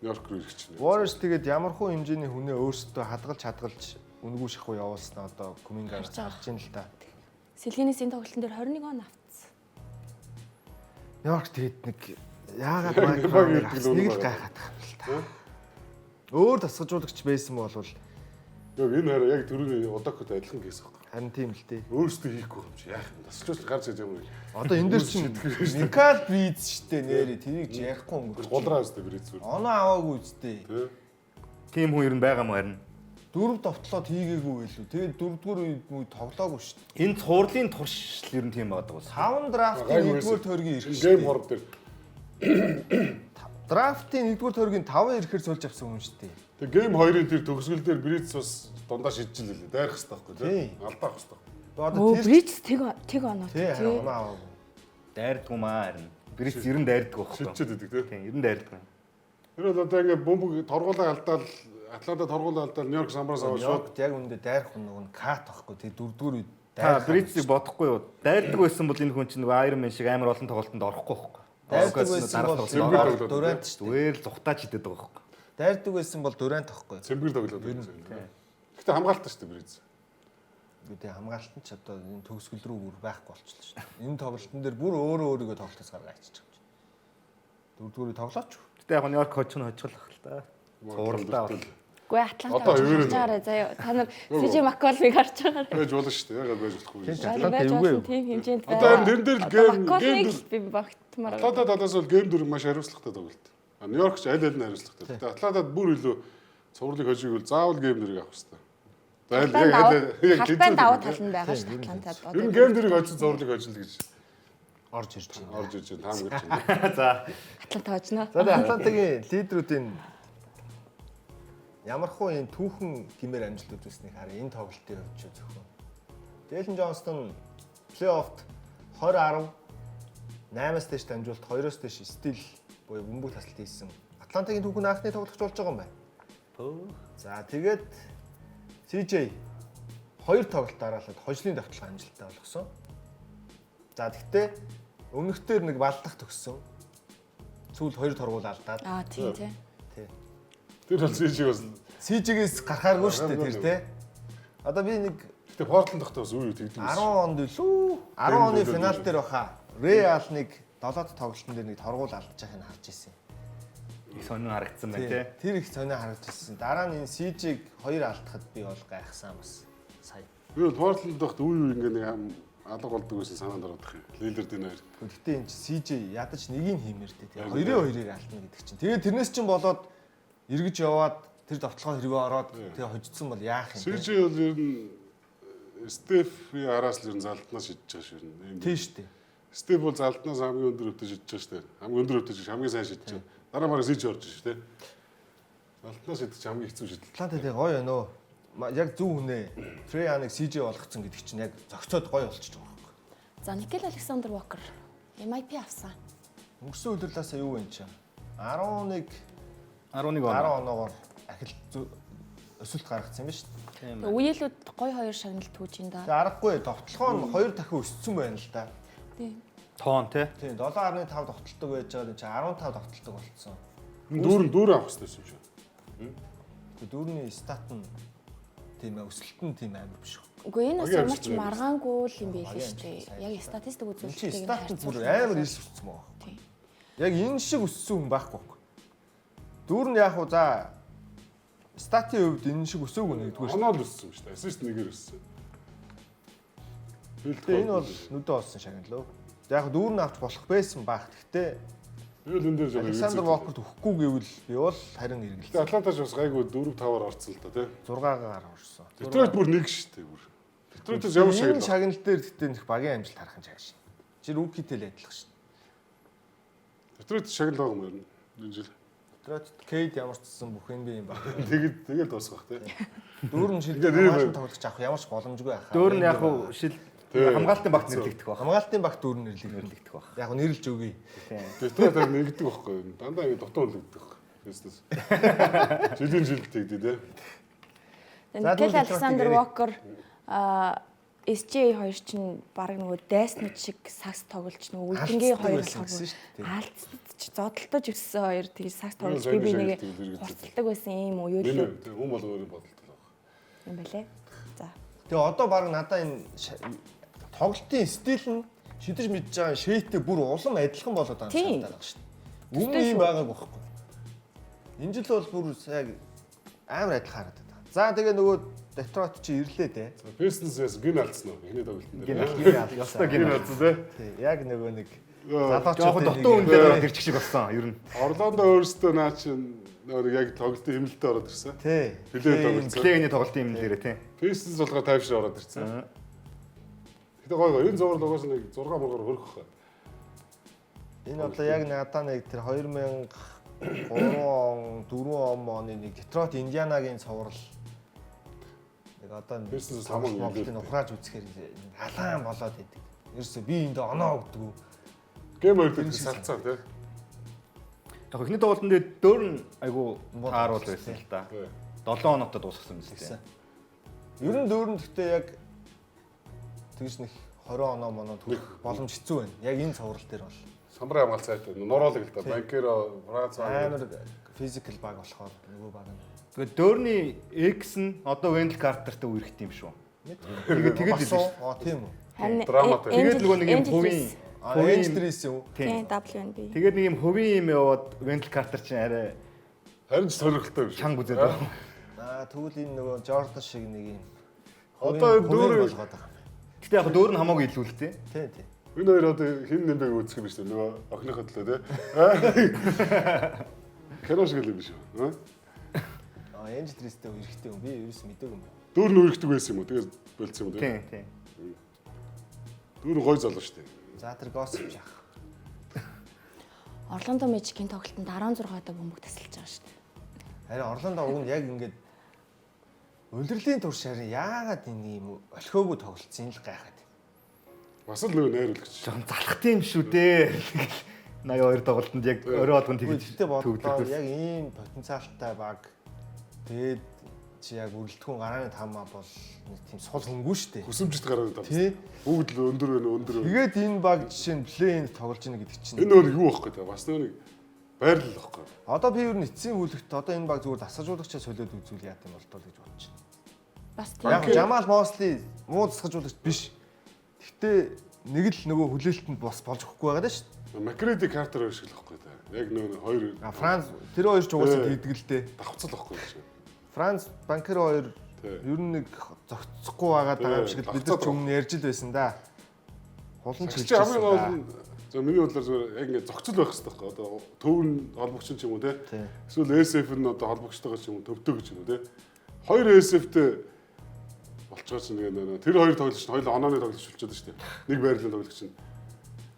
Нью-Йорк руу ирэх чинь. Warriors тэгээд ямар хуу хэмжээний хүнээ өөрсдөө хадгалж үнэгүй шахуу явуулсан одоо Кумингаар харж ин л та. Сэлгэнээс энэ тоглолтын дээр 21 он автсан. Нью-Йорк тэгээд нэг яагаад Майк Брауныг авсныг л гайхаад байгаа юм л та. Өөр дасгажуулагч байсан бол Яг энэ хараа яг түрүүний Удакот адилхан кейс байхгүй. Харин тийм л дээ. Өөрсдөө хийхгүй юм чи яах юм. Дасгалжуулагч гарч ирж юм. Одоо энэ дээр чинь Микал Бриз штэ нэрээ тэрийг ярихгүй өнгөрч. Гулраа өстэй Бриз зүгээр. Оноо аваагүй үстэй. Тийм хүн ер нь байгаа мó харин. Дөрөв довтлоод хийгээгүй байлүү. Тэгээд дөрөвдүгээр үед мүү тоглоогүй шүү дээ. Энэ цуурлын туршил ер нь тийм байгаа даа. Таван драфтын нэгдүгээр тойргийн ирэх. Гейм 3 дээр. Драфтын нэгдүгээр тойргийн 5 ирэхээр сольж авсан хүн шүү дээ. Тэг гейм 2-ын тэр төгсгөл дээр Бриз бас дундаа шидчихэл лээ. Дайрах хэрэгтэй байхгүй тий. Алдаах хэрэгтэй. Одоо тэр Бриз тэг оноо тий. Оноо аваагүй. Дайрдгүй маа харин. Бриз ер нь дайрдгүй байхгүй. Шидчихэд идэг тий. Тийм, ер нь дайрдгүй. Тэр бол одоо ингээ бөмбөг торгуулаа алдаал Атланта торгуулаа алдаал Нью-Йорк самбраас аваад шууд яг үүндээ дайрах хүн нөгөө кат байхгүй тий дөрөвдүгээр үед дайрах. Бризийг бодохгүй юу? Дайрдаг байсан бол энэ хүн чинь нөгөө Iron Man шиг амар олон тоглолтод орохгүй байхгүй. Дайрдаг байсан бол Дурант шүү дээ. Зүгээр л зүхтаач идэд байгаа байхгүй. Дайрдаг байсан бол Дурант байхгүй. Цэмбэр тоглоод байсан. Гэтэ хамгаалт шүү дээ Бриз. Үгүй хамгаалт нь ч одоо энэ төгсгөл рүү бүр байхгүй болчихлоо шүү дээ. Энэ тоглолтын дээр бүр өөрөө өөрийгөө тоглолтоос гаргаа ачиж байгаа юм чи. Дөрөвдүгээр үе тоглооч. Гэтэ яг Нью-Йорк хожих нь хожих л та. Цувралдаа бол. Үгүй Атланта харж байгаарай заяа. Та нар CJ McCollum-ыг харж байгаарай. Байж болно шүү дээ. Ягаад байж болохгүй юм. Атланта эвгүй юу? Тийм хэмжээнд байна. Одоо тэрэн дээр л гейм гейм би багтмаар. Атланта талаас бол гейм 4 маш хариуцлагатай тоглолт. А Нью-Йорк ч аль аль нь хариуцлагатай. Гэтэ Атлантад бүр илүү цувралыг хожиг бол заавал гейм 4-ыг авах хэрэгтэй. За аль яг яг давуу тал нь байгаа шүү дээ Атлантад. Ер нь гейм 4-ыг хожин цувралыг хожил гэж орж ирж байна. Орж ирж байна. Таамаглаж байна. За Атланта хожно. За тэгээ Атлантагийн лидерүүдийн ямар хуу энэ түүхэн гимээр амжилт үзүүлснийг харъя. Энэ тоглолтын хувьд ч зөвхөн. Джейлен Джонстон плей-оффт 20-10 8-аас дээш дамжуулалт 2-оос дээш стил буюу бөмбөг таслалт хийсэн. Атлантагийн түүхэн анхны тоглогч болж байгаа юм байна. За тэгээд CJ хоёр тоглолт дараалал хожлын давталгаа амжилттай болгосон. За тэгтээ өмнөхдөр нэг балдах төгссөн. Сүүл хоёр торгуул алдаад. Аа тийм тий. Тий. Тэр бол CJ бас CJ-гээс гарахааргүй шүү дээ тэр тий. Одоо би нэг Гэтэ Портланд тогтоо бас үе үе тэгдэг байсан. 10 онд илүү 10 оны финал дээр баха. Реал нэг 7 тоглолтын дээр нэг торгуул алдчих байхыг харж ирсэн. Их сонин харагдсан байна тий. Тэр их сонин харагдж ирсэн. Дараа нь энэ CJ-г хоёр алдахад би бол гайхсан бас сая. Би бол Портланд тогт үе үе ингээ нэг алга болдог байсан санаанд ороод их юм. Лилард энэ хоёр. Гэхдээ энэ чи CJ ядаж нэгийг хиймээр дээ тий. Хоёрын хоёрыг алдна гэдэг чинь. Тэгээд тэрнээс чинь болоод эргэж яваад тэр довтлогоо хэрвээ ороод тэгээ хожигдсон бол яах юм бэ? CJ бол ер нь Стефийн араас л ер нь залтнаас шидэж байгаа шүү. Тийм шүү дээ. Стеф бол залтнаас хамгийн өндөр өвтөж шидэж байгаа шүү дээ. Хамгийн өндөр өвтөж хамгийн сайн шидэж байгаа. Дараа мараа CJ орж шүү дээ. Залтнаас шидэж хамгийн хэцүү шидэл. Атланта тэгээ гоё байна уу? Яг зөв хүнээ. Трей Яныг CJ болгоцсон гэдэг чинь яг зохицоод гоё болчихж байгаа байхгүй. За Никел Александр Вокер MIP авсан. Өнгөрсөн удирлаасаа юу вэ чинь? 11 11 10 оноогоор ахил өсөлт гаргацсан юм ба шүү дээ. Үеэлүүд гой хоёр шагнал түүж ин да. Тэгээ аргагүй довтлогоо нь хоёр дахин өссөн байна л да. Тийм. Тоон тий. Тийм 7.5 довтолдог байж байгаа юм чи 15 довтолдог болцсон. Дүүрэн авах хэрэгтэй юм шиг. Тэгээ дүүрний стат нь тийм өсөлт нь тийм амар биш. Үгүй энэ бас Багийн ямар ч амжилт маргаангүй л юм байлээ Багийн шүү дээ. амжилт Яг статистик Энэ чи үзүүлэлтийг нь стат нь бүр харьцуулах амар эрс өссөн байгаа. Тийм. Яг энэ шиг өссөн хүн байхгүй байхгүй. Дүүр нь яг уу за статын хувьд энэ шиг өсөөгүй нэгдүгээр шүү. Оноо л өссөн юм шүү дээ. Ассист нэгээр өссөн. Тэгээ энэ бол нүдэ олсон шагналуу. За яг дүүр нь авч болох байсан баах. Гэхдээ би бол энэ дээр жоо Александр Вокерт өгөхгүй гэвэл би бол харин Гэтэ эргэлзээ. Атлантач бас гайгүй 4-5-аар орцсон л да тий. 6-гаар орсон. Детройт бүр нэг шүү дээ бүр. Детройтээс ямар Энэ шагнал. шагнал дээр гэхдээ нэх багийн амжилт харах нь чааш. Чи рүүкитэй л адилхан шүү. Детройт шагнал байгаа юм ер нь энэ жил. Детройт Кейд ямар ч гэсэн бүх NBA юм баг. Тэгээд тэгэл дуусгах тий. Дүүр нь шилдэг Тэгээд ийм хамгаалсан тоглогч авах ямар ч боломжгүй байхаа. Дөөр нь яг хуу шил Тий. хамгаалтын багт нэрлэгдэх байх. хамгаалтын багт дүүр нь нэрлэгдэх. Нэрлэгдэх байх. Яг нь нэрлж өгье. Тийм. Детройт яг нэгдэг байхгүй юу? Дандаа ингэ дутуу хүлэгдэх байхгүй. Бизнес. Жилийн жил тэгдэ тий. За, Тэгэл тэгвэл Александр Детройт-ыг Вокер а SJ хоёр чинь баг нөгөө дайснууд шиг сакс тоглож нөгөө үлдэнгийн Алдцдаг хоёр байсан болохоор гэсэн шүү дээ. алдцж зодтолтож ирсэн хоёр тэгээ сакс тоглож Сайн би бинийгээ шагналт хэрэгжүүлдэг. хурцлдаг байсан ийм Миний уйлуу тий хүн болго өөрийн бодолтой л байна. юм байлээ. За. Тэгээ одоо баг надаа энэ тоглолтын стил нь шидэж мэдж байгаа шэйтэй бүр улам адилхан болоод байгаа юм Тийм. санагдаад байгаа шүү дээ. Өмнө ийм байгаагүй байхгүй. Энэ жил бол бүр яг амар адилхан харагдаад байгаа. За тэгээ нөгөө Детройт чи ирлээ дээ. За Pistons яс гин алдсан уу? Эхний тоглолтын Гин дээр. алдсан. Ёстой гин Гин алдсан. алдсан тий. Тий, яг нөгөө нэг Жохон залуучуудын дутуу нэг- үн дээр ороод ирчих шиг болсон ер нь. Орландо өөрсдөө наа чин нөгөө яг тоглолтын хэмнэлтэд ороод ирсэн. Тий. Плей тоглолцсон. Плейний тоглолтын юм дээрээ тийм. Pistons болохоор тайвшир ороод ирсэн. Гэтэ гой гой энэ зураг угаасаа нэг 6 мөргөр хөрөх хаа. Энэ одоо яг надаа нэг тэр 2003 он 4 он оны нэг Детройт Индианагийн цуврал нэг одоо Pistons хамаагүй Монголын илүү. ухрааж үзэхээр алаан болоод идэг. Ерөөсөө би энд оноо өгдөг. Гейм хоёр дээр салцаа тий. Яг эхний тоглолтын дээр дөөр нь айгу Муу тааруул тоглолт, байсан л та. Тий. 7 оноотой дуусгасан юм Тэгсэн. зү. Ер нь дөрөнд гэхдээ яг тэгж нэг 20 оноо моноо төрөх боломж хэцүү байна. Яг энэ цуврал дээр бол Самбар хамгаалт сайтай. Нуруулаг л да. Банкеро, Франц амар физикал баг болохоор нөгөө баг нь Тэгээд дөөрний X нь одоо Wendell Carter-тай үерхт юм шүү. тэгээд тэгээд тэгээд илээ Аа тийм үү. Харин Драматай. Тэгээд нөгөө нэг юм хувийн Аа хувийн Энджтрис юм уу? тийм. Тийм WNB. Тэгээд нэг юм хувийн юм яваад Wendell Carter чинь арай Харин ч сонирхолтой юм шиг. чанга үзээд байгаа. Аа тэгвэл энэ нөгөө Jordan шиг нэг юм Одоо хувийн дөрөв- болгоод байгаа юм байна. Гэтэ яг дөөр нь хамаагүй илүү л тий. Тийм тийм. Энэ хоёр одоо хин нэмбэг үүсгэх юм биш үү? Нөгөө охиныхоо төлөө тий. Кино шиг л юм биш үү? Аа Энджтристтэй үерхтэй юм. Би ерөөс мэдээгүй юм байна. Дүүр нь үргэлдэг байсан юм уу? Тэгээд болцсон юм уу тий? Тийм тийм. Дүүр нь гой залуу шүү дээ. За тэр gossip яах. Орландо Мэжикийн тоглолтод 16 удаа бөмбөг тасалж байгаа шүү дээ. Харин Орландо уг нь яг ингээд улирлын турш харин яагаад энэ юм олхиогүй тоглолцсон л гайхаад. Бас л нөгөө найруулагч. Жохон залхтай юм шүү дээ. Тэгэл 82 тоглолтод яг орой болгон тэгж Тэгвэл бодлоо төвлөрдөг. яг ийм потенциалтай баг тэгээд чи яг бүрэлдэхүүн гарааны тамаа бол нэг тийм сул хөнгүү штэ. Хүсэмжит гараад байна. Тий. Бүгд л өндөр байна, өндөр байна. Тэгээд энэ баг жишээ нь плей-ин тоглож ийнэ гэдэг чинь. Энэ нөгөө нэг юу байхгүй те? Бас нөгөө нэг байрлал байхгүй. Одоо би ер нь эцсийн бүлэгт одоо энэ баг зүгээр дасгажуулагчаа солиод үзүүл яат юм болдоо л гэж бодож байна. Бас тийм. Яг Жамал Мосли муу дасгажуулагч биш. Гэхдээ нэг л нөгөө хүлээлтэнд бас болж өгөхгүй байгаа даа шүү дээ. Макреди Картер хоёр шиг л байхгүй те. Яг нөгөө нэг хоёр А Франц тэр хоёр ч угаасаа Тий. тэгдэг л дээ. давхцал байхгүй гэж. Франц банкер хоёр Тий. ер нь нэг зогцохгүй байгаа даа юм шиг л бид нар ч өмнө ярьж л байсан да. Хулан ч Чи хэлж хамгийн гол байсан нь зөв миний бодлоор зүгээр яг ингэ зохицол байх хэрэгтэй байхгүй. Одоо төв нь холбогч ч юм уу те. Тий. Эсвэл SF нь одоо холбогчтойгоо ч юм уу төвтэй гэж юм уу те. Хоёр SF-тэй болцгоо чинь нэг нэ тэр хоёр тоглогч нь хоёул онооны тоглогч болчиход шүү дээ. Нэг байрлалын тоглогч нь. да.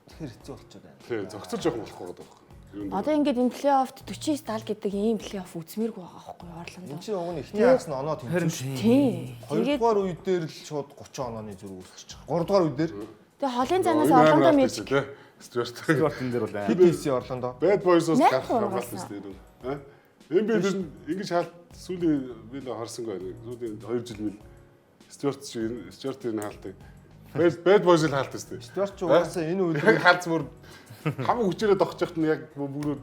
Тэгэхээр хэцүү болчиход байна. Тий, зохицол жоохон болохгүй байгаа байхгүй. Юу нь Одоо ингээд энэ плей-оффт 49 70 гэдэг ийм плей-офф үзмээргүй байгаа байхгүй юу Орландо. Энд чинь уг нь ихний хагас нь оноо тэмцэн шүү. Тийм. Тэгээд Хоёрдугаар үе дээр л шууд 30 онооны зүрх үүсгэж байгаа. Гуравдугаар үе дээр тэгээ холын занаас Орландо Мэжик те. Стюарт. Стюарт энэ дээр бол хэд хийсэн Орландо? Bad Boys-оос Найм гарах гурван хамгаалт шүү дээ. Аа? NBA дээр нь ингэж хаалт сүүлийн би л харсангүй байна. Сүүлийн 2 жил мэл Стюарт шиг Стюартын хаалтыг Bad Boys-ыг хаалт шүү дээ. Стюарт ч угаасаа энэ үе Яг хаалц бүр хамаг хүчээрээ догч яхад нь яг бүрүүд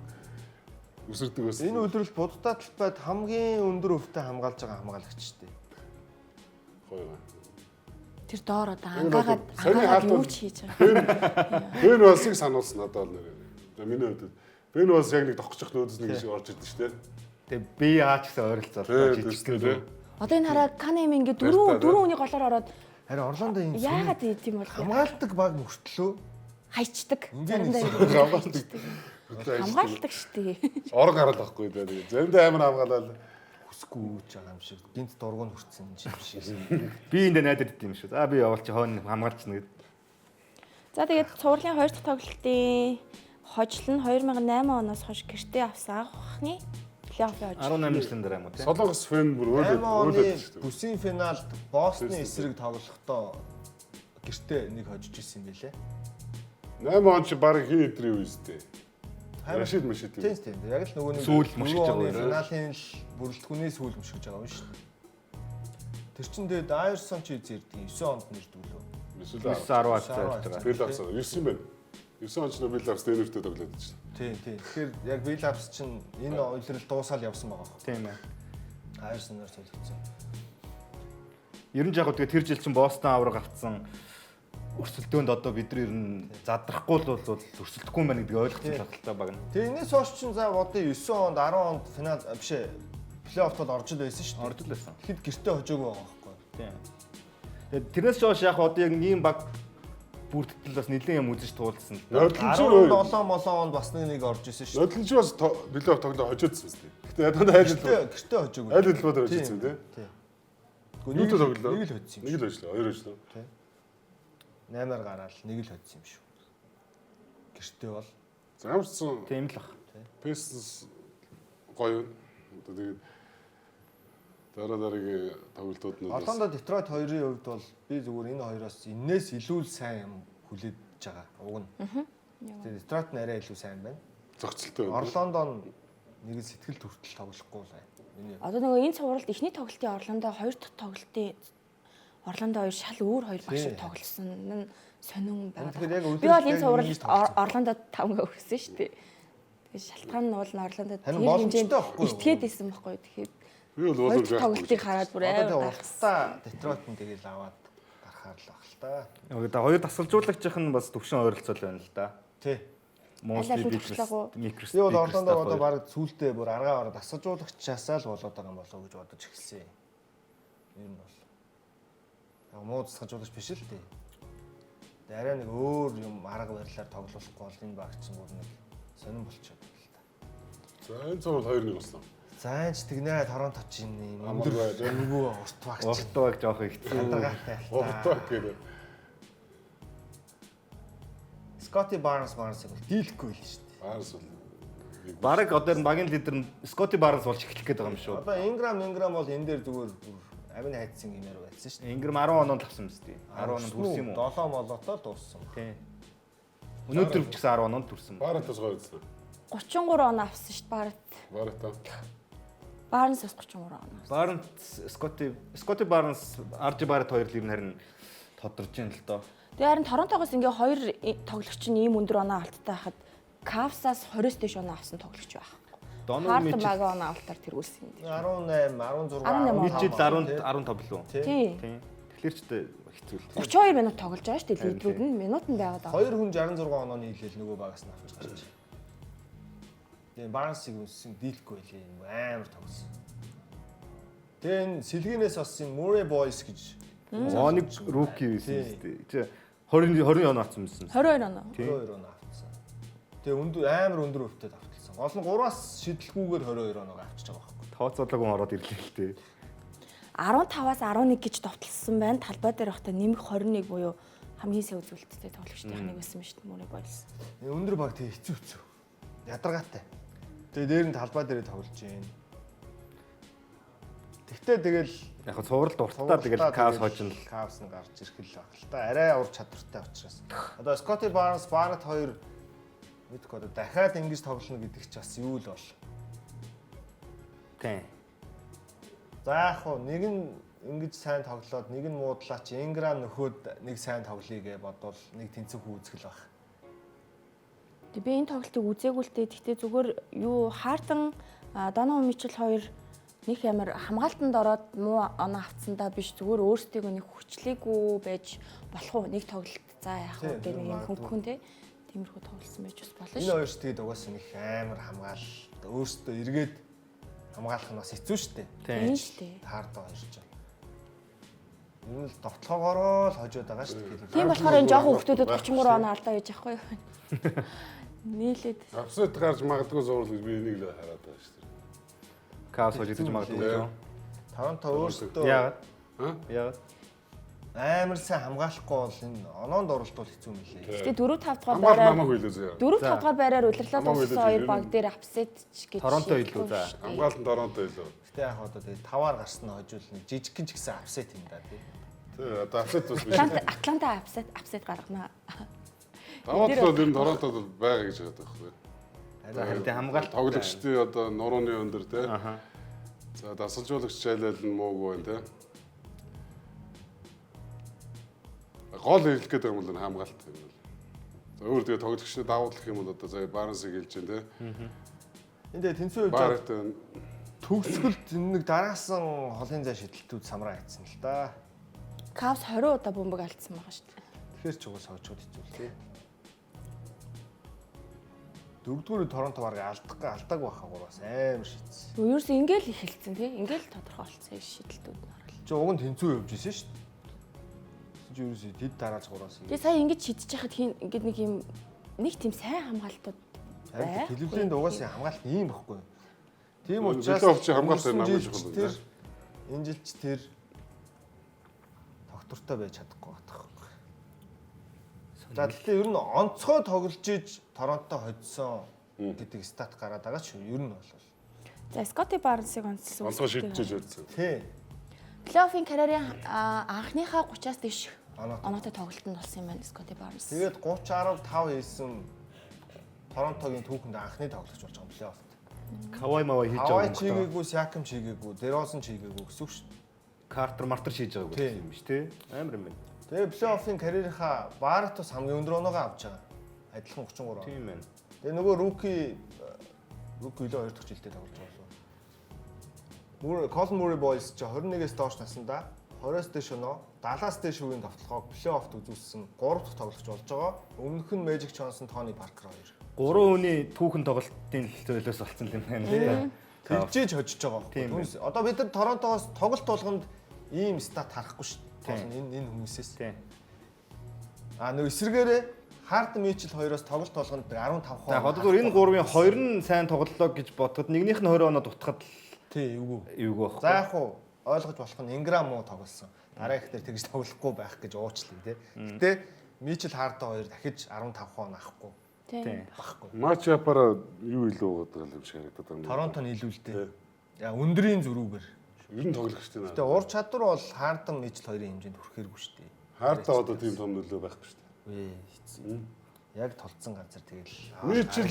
үсэрдэг байсан. энэ өдрөл буддаа талбайд хамгийн өндөр өвтэй хамгаалж байгаа хамгаалагч шүү дээ. Гоё гоё. Тэр доор одоо Энэ бол ангаагаад саяны ангаагаад хаалт юу бол- ч хийж байгаа. Бен Уолсыг сануулсан надад бол нэр. За миний хувьд Бен Уолс яг нэг дохчих нөөдөс нэг шиг орж ирдэ шүү дээ. Тэгээ би яа ч гэсэн ойролцоолоо Тий, жижигхэн тий. дүү. Одоо энэ хараа Канем ингээ дөрөв Баяртай, дөрөв хүний голоор ороод Харин Орландо энэ яагаад ийм бол хамгаалдаг баг мөртлөө хайчдаг. Ингээ нэг Заримдаа Хамгаалдаг. хамгаалдаг штий. Орон гарал байхгүй дээ. Заримдаа амар хамгаалал. хүсэхгүй үүж байгаа юм шиг гинт дургуун хүртсэн юм шиг. Би эндээ найдаад идэм шүү. За би явуулчих хойно хамгаалчихна гэд. За тэгээд цувралын хоёр дахь тоглолтын хожил нь 2008 оноос хойш гэртээ авсан анхны плей-оффын хожил. 18 жилийн дараа юм уу тий? Солонгос фэн бүр 8 өөлөд оны өөлөд шүү дээ. бүсийн финалд Бостны эсрэг тоглохдоо гэртээ нэг хожиж исэн юм билэ. 8 он чи баг хин өдрийн үе үстэй. Рашид Машид Тийм тийм. Яг л нөгөө нэг Сүүл мөшгөж байгаа оны үе. финалийн л бүрэлдэхүүний сүүл мөшгөж байгаа юм шүү дээ. Тэр чин тэгээд Айрсон чи зэрдэг 9 онд нэрдэг лөө. Эсвэл 9 10 ацаа явж байгаа. Биллапс 9 юм байна. 9 он ч нөө Биллапс Денвертэй тоглоод байсан шүү Тийм тийм. Тэгэхээр яг Вилапс чин энэ улирал дуусаал явсан байгаа хөө. Тийм ээ. Айрсоноор солигдсон. Ер нь яг хөө тэгээ тэр жил чинь Бостон авраг авцсан өрсөлдөөнд одоо бид нар ер нь задрахгүй л бол өрсөлдөхгүй юм байна гэдгийг ойлгосон шалтгаалтай баг нь. Тэгээ энэс хойш чин за бодъё 9 онд 10 онд финал биш ээ плей-оффт бол орж ил байсан шүү дээ. Орж л байсан. Тэгэхэд гэртээ хожоогүй байгаа байхгүй. Тийм. Тэгээд тэрнээс хойш яг одоо яг ийм баг бүртгэл бас нэлээд юм үзэж туулсан л да. дээ. Нодлон 17 молон онд бас нэг нэг орж исэн шүү Нодлон чи бас плей-офф тоглоо хожоодсон үстэй. Гэтэ ядаа айл дээ. Гэртээ хожоогүй. аль хэлбэр хожоодсон тий. Тийм. Юу ч тоглоо. Нэг л хоцсон юм. Нэг л хожлоо, хоёр хожлоо. 8-аар гараал нэг л хоцсон юм шүү. Гэртээ бол За ямар ч сан Тийм л ах. Pistons гоё юм. Одоо тэгээд дараа дараагийн тоглолтууд нь бас Орлондо Детройт хоёрын хувьд бол би зүгээр энэ хоёроос энээс илүү л сайн юм хүлээж байгаа. Уг нь. Тэгээ Детройт нь арай илүү сайн байна. зохицолтой байна. Орлондо нь нэг л сэтгэл төртөл тоглохгүй л байна. Миний Одоо нөгөө энэ цувралд эхний тоглолтын Орлондо, хоёр дахь тоглолтын Орлондо хоёр шал өөр хоёр баг шиг Тий. тоглосон нь сонин байгаа. Тэгэхээр яг Би бол энэ яг цуврал ингэж тоглосон. Орлондо 5 өгсөн шүү дээ. Тэгээд шалтгаан нь бол Орлондо тэр Харин хэмжээнд боломжтой байхгүй юу? итгээд исэн байхгүй юу. Тэгэхээр Би бол хоёр боломж дахь тоглолтыг хараад бүр Одоо амар тэгээ гайхсан. уртаа Детройт нь тэгэл аваад гарахаар л баг л та. Одоо хоёр дасгалжуулагчийн нь бас төвшин ойролцоол байна л да. Тий. Монсли Аль аль нь Бикерс, туршлагагүй. Микерс. Би бол Орлондо одоо баг сүултээ бүр аргаа ороод дасгажуулагчаасаа л болоод байгаа юм болоо гэж бодож эхэлсэн. Ер нь бол. Яг муу дасгажуулагч биш л дээ. Тэгээ арай нэг өөр юм арга барилаар тоглохгүй бол энэ баг чинь бүр нэг сонирн болчиход байна л та. За энэ цуврал 2-1 болсон. За энэ ч тэгнэ Торонто чинь юм Амар өндөр бай. эвгүй урт баг чинь Урт баг жоох ихсэн. ядаргаатай л та. Уртаа гэдэг. Скотти Барнс Барнсыг бол дийлэхгүй л шүү дээ. Барс бол Бараг одоо энэ багийн лидер нь Скотти Барнс болж эхлэх гээд байгаа юм шүү. Одоо Инграм Инграм бол энэ дээр зүгээр бүр амин хайцсан гэмээр байсан шүү дээ. Ингрэм 10 оноонд авсан биз дээ. 10 оноонд хүрсэн юм уу? 7 молотоо дууссан. Тийм. Өнөөдөр ч гэсэн 10 оноонд хүрсэн. Баратаас гоё үзсэн. 33 оноо авсан шүү дээ. Барт. Барата. Барнс бас 33 оноо. Барнс, Скотти, Скотти Барнс, RJ Баррет хоёр л ер нь харин тодорж байна л доо. Тэгээ харин Торонтогоос ингээ хоёр тоглогч нь ийм өндөр оноо алттай байхад Кавсаас 20-с дээш оноо авсан тоглогч байх. Донован Хартен Мичел бага оноо алтаар тэргүүлсэн юм дээр. 18, 16, 18 Мичел 10 15 лөө. Тийм. Тийм. Тэгэхээр ч тэ хэцүү л. 32 минут тоглож байгаа шүү дээ. Лидерүүд нь минут нь байгаад байгаа. Хоёр хүн 66 оноо нийлээл нөгөө багаас нь авч гарч. Тэгээ Барнсыг үнсэн дийлэхгүй байлээ юм амар тоглосон. Тэгээ энэ сэлгэнээс бас энэ Murray Boys гэж Оныг rookie байсан биз дээ. Чи 20 20 оноо авсан байсан. 22 оноо. 22 оноо авчихсан. Тэгээ өндөр амар өндөр өвдөд авталсан. Гол нь 3-аас шидэлгүйгээр 22 оноог авчиж байгаа байхгүй. Тооцоолоогүй ороод ирлээ л дээ. 15-аас 11 гэж довтлсон байна. Талбай дээр байхдаа нэмэх 21 буюу хамгийн сайн үзүүлэлттэй тоглогчдын нэг байсан юм шүү дээ. Мөрөө Boys. Энэ өндөр баг тэгээ хэцүү хэцүү. Ядаргаатай. Тэгээ дээр нь талбай дээрээ тоглож гин. Тэгтээ тэгэл Яг цувралд уртаа тэгэл Кавс хожино л. Кавс нь гарч ирэх л баг л та. Арай ур чадвартай учраас. Одоо Скотти Барнс, Барнет хоёр мэдгүй одоо дахиад ингэж тоглоно гэдэг чи бас юу л бол. Тийм. За яг хуу нэг нь ингэж сайн тоглоод нэг нь муудлаа чи Инграм нөхөд нэг сайн тоглоё гэж бодвол нэг тэнцэх үүсгэл баг. Тэг би энэ тоглолтыг үзээгүй л дээ. Гэхдээ зүгээр юу Хартен, Донован Мичел хоёр Них амар хамгаалтанд ороод муу оноо авцсандаа биш зүгээр өөрсдийгөө нэг хүчлээгүй байж болох уу? Нэг тоглолт за яах вэ Тийм, гэх нэг юм магадгүй. хөнгөн те. Тиймэрхүү тоглосон байж бас болно Энэ шүү. хоёр ч тэгээд угаасаа нэг амар хамгаал. Өөрсдөө эргээд хамгаалах нь бас хэцүү шүү дээ. Тийм шүү дээ. Таард хоёр ч. Ер нь л довтлогоороо л хожоод байгаа шүү дээ. Тийм болохоор энэ жоохон хүүхдүүдэд 33 оноо алдаа гэж яахгүй юу? Нийлээд Upset гарч магадгүй зурвал гэж би энийг л хараад байгаа шүү дээ. Cavs хожигдож магадгүй гэж юу? Торонто өөрсдөө Яагаад? Аа? Яагаад? амар сайн хамгаалахгүй бол энэ оноонд оролт бол хэцүү юм лээ. Гэтэ 4 5 дугаар Хамгаалт байраар намаагүй илүү зөө. 4 5 дугаар байраар удирлаа Хамаагүй дууссан илүү хоёр ер баг нь. дээр upset ч гэж Торонто илүү за. шийдэхгүй шүү дээ. Хамгаалт нь Торонто илүү. Гэтэ яг одоо тэгээд таваар гарсан нь хожуул нэг жижигхэн ч гэсэн upset юм да тий. Тий, одоо upset бас биш. Атланта Атланта upset upset гаргана. Даваа талд ер нь Торонтод бол байгаа гэж байгаа байхгүй. Харин тийм хамгаалт Тоглогчдын одоо нурууны өндөр тий. За дасгалжуулагч жайлал нь муугүй байна тий. Гол хэлэх гээд байгаа юм бол энэ хамгаалт юм бол. За өөр тэгээ тоглогчдын давуу талах юм бол одоо за Барнсыг хэлж байна тий. Энд тэгээд тэнцүү явж байгаа Барт байна. төгсгөлд энэ нэг дараасан холын зай шидэлтүүд самраа хийцэн л да. Cavs 20 удаа бөмбөг алдсан байгаа шүү дээ. Тэгэхээр ч угаас хожууд хэцүү л тий. Дөрөвдүгээр Торонто бараг алдахгүй алдаагүй байхаа гураас амар шидсэн. Юу ерөөсөө ингээл эхэлсэн тий. Ингээл тодорхой болсон шидэлтүүд нь орол. Чи уг нь тэнцүү явж исэн шүү дээ. Тэгсэн чи ерөөсөө тэд дарааж гураас. Тэгээ сая ингэж шидэж яхад хин ингээд нэг юм нэг тийм сайн хамгаалтууд Харин телевизэнд угаасаа хамгаалт ийм байхгүй. Тийм учраас Плей-офф чи хамгаалт өнгөрсөн намайг жилч чухал Тэр байна. энэ жилч тэр тогтвортой байж чадахгүй байх. За тэгэхээр ер нь онцгой тоглож иж Торонто хоцсон гэдэг стат гараад байгаа шүү. Ер нь бол. За Скотти Барнсыг онцлсон. Онцгой шидчихэж байсан. Тий. Плей-оффын карьерийн анхныхаа 30-аас дээш Оноотой. оноотой тоглолтод болсон юм байна Скотти Барнс. Тэгээд 30.5 хийсэн Торонтогийн түүхэнд анхны тоглогч болж байгаа юм плей-оффт. Кавай мавай хийж Хавай байгаа юм. чигээгүй, Сиакам чигээгүй, Дерозен чигээгүй гэсэн үг шүү. Картер мартер шийдэж байгаагүй Тийм. юм биш тий. Амар юм байна. Тэгээ плей-оффын карьерийнхаа Барретус хамгийн өндөр оноогоо авч байгаа. Адилхан 33 оноо. Тийм байна. Тэгээ нөгөө rookie rookie илүү хоёр дахь жилдээ тоглож байгаа болов. Мөр Colin Murray Boys ч 21-ээс доош насандаа 20-оос дээш оноо, 70-аас дээш үеийн довтлогоог плей-оффт үзүүлсэн 3 дахь тоглогч болж байгаа. Өмнөх нь Magic Johnson, Tony Parker хоёр. Гурван хүний түүхэн тоглолтын төлөөс болсон юм байна л да. Тэгжээж хожиж байгаа байхгүй. Тийм Түүнээс одоо бид нар Торонтоос тоглолт болгонд ийм stat харахгүй шүү дээ. Тийм. Энэ энэ хүмүүсээс. Тийм. А нөгөө эсрэгээрээ Harden Mitchell хоёроос тоглолт болгонд 15 За одоо зүгээр энэ гурвын хоёр нь сайн тоглолоо гэж бодоход нэгнийх нь 20 оноо дутхад л тий эвгүй. эвгүй байхгүй. За яг уу ойлгож болох нь Инграм муу тоглосон. Дараа их дээр тэгж тоглохгүй байх гэж уучлаа тий. Гэтэ Мичел Харден хоёр дахиж 15 он авахгүй Тийм. байхгүй. Матч апара юу илүү байгаа юм шиг харагдаад байна. Торонто нь илүү л дээ. Я өндрийн зөрүүгээр. Ер нь тоглогчтой наа. Гэтэ ур чадвар бол Харден Мичел хоёрын хэмжээнд хүрэхэргүй шүү дээ. Хардаа одоо тийм том нөлөө байхгүй шүү дээ. Вэ хэцүү. Яг толцсон газар тэгэл. Мичел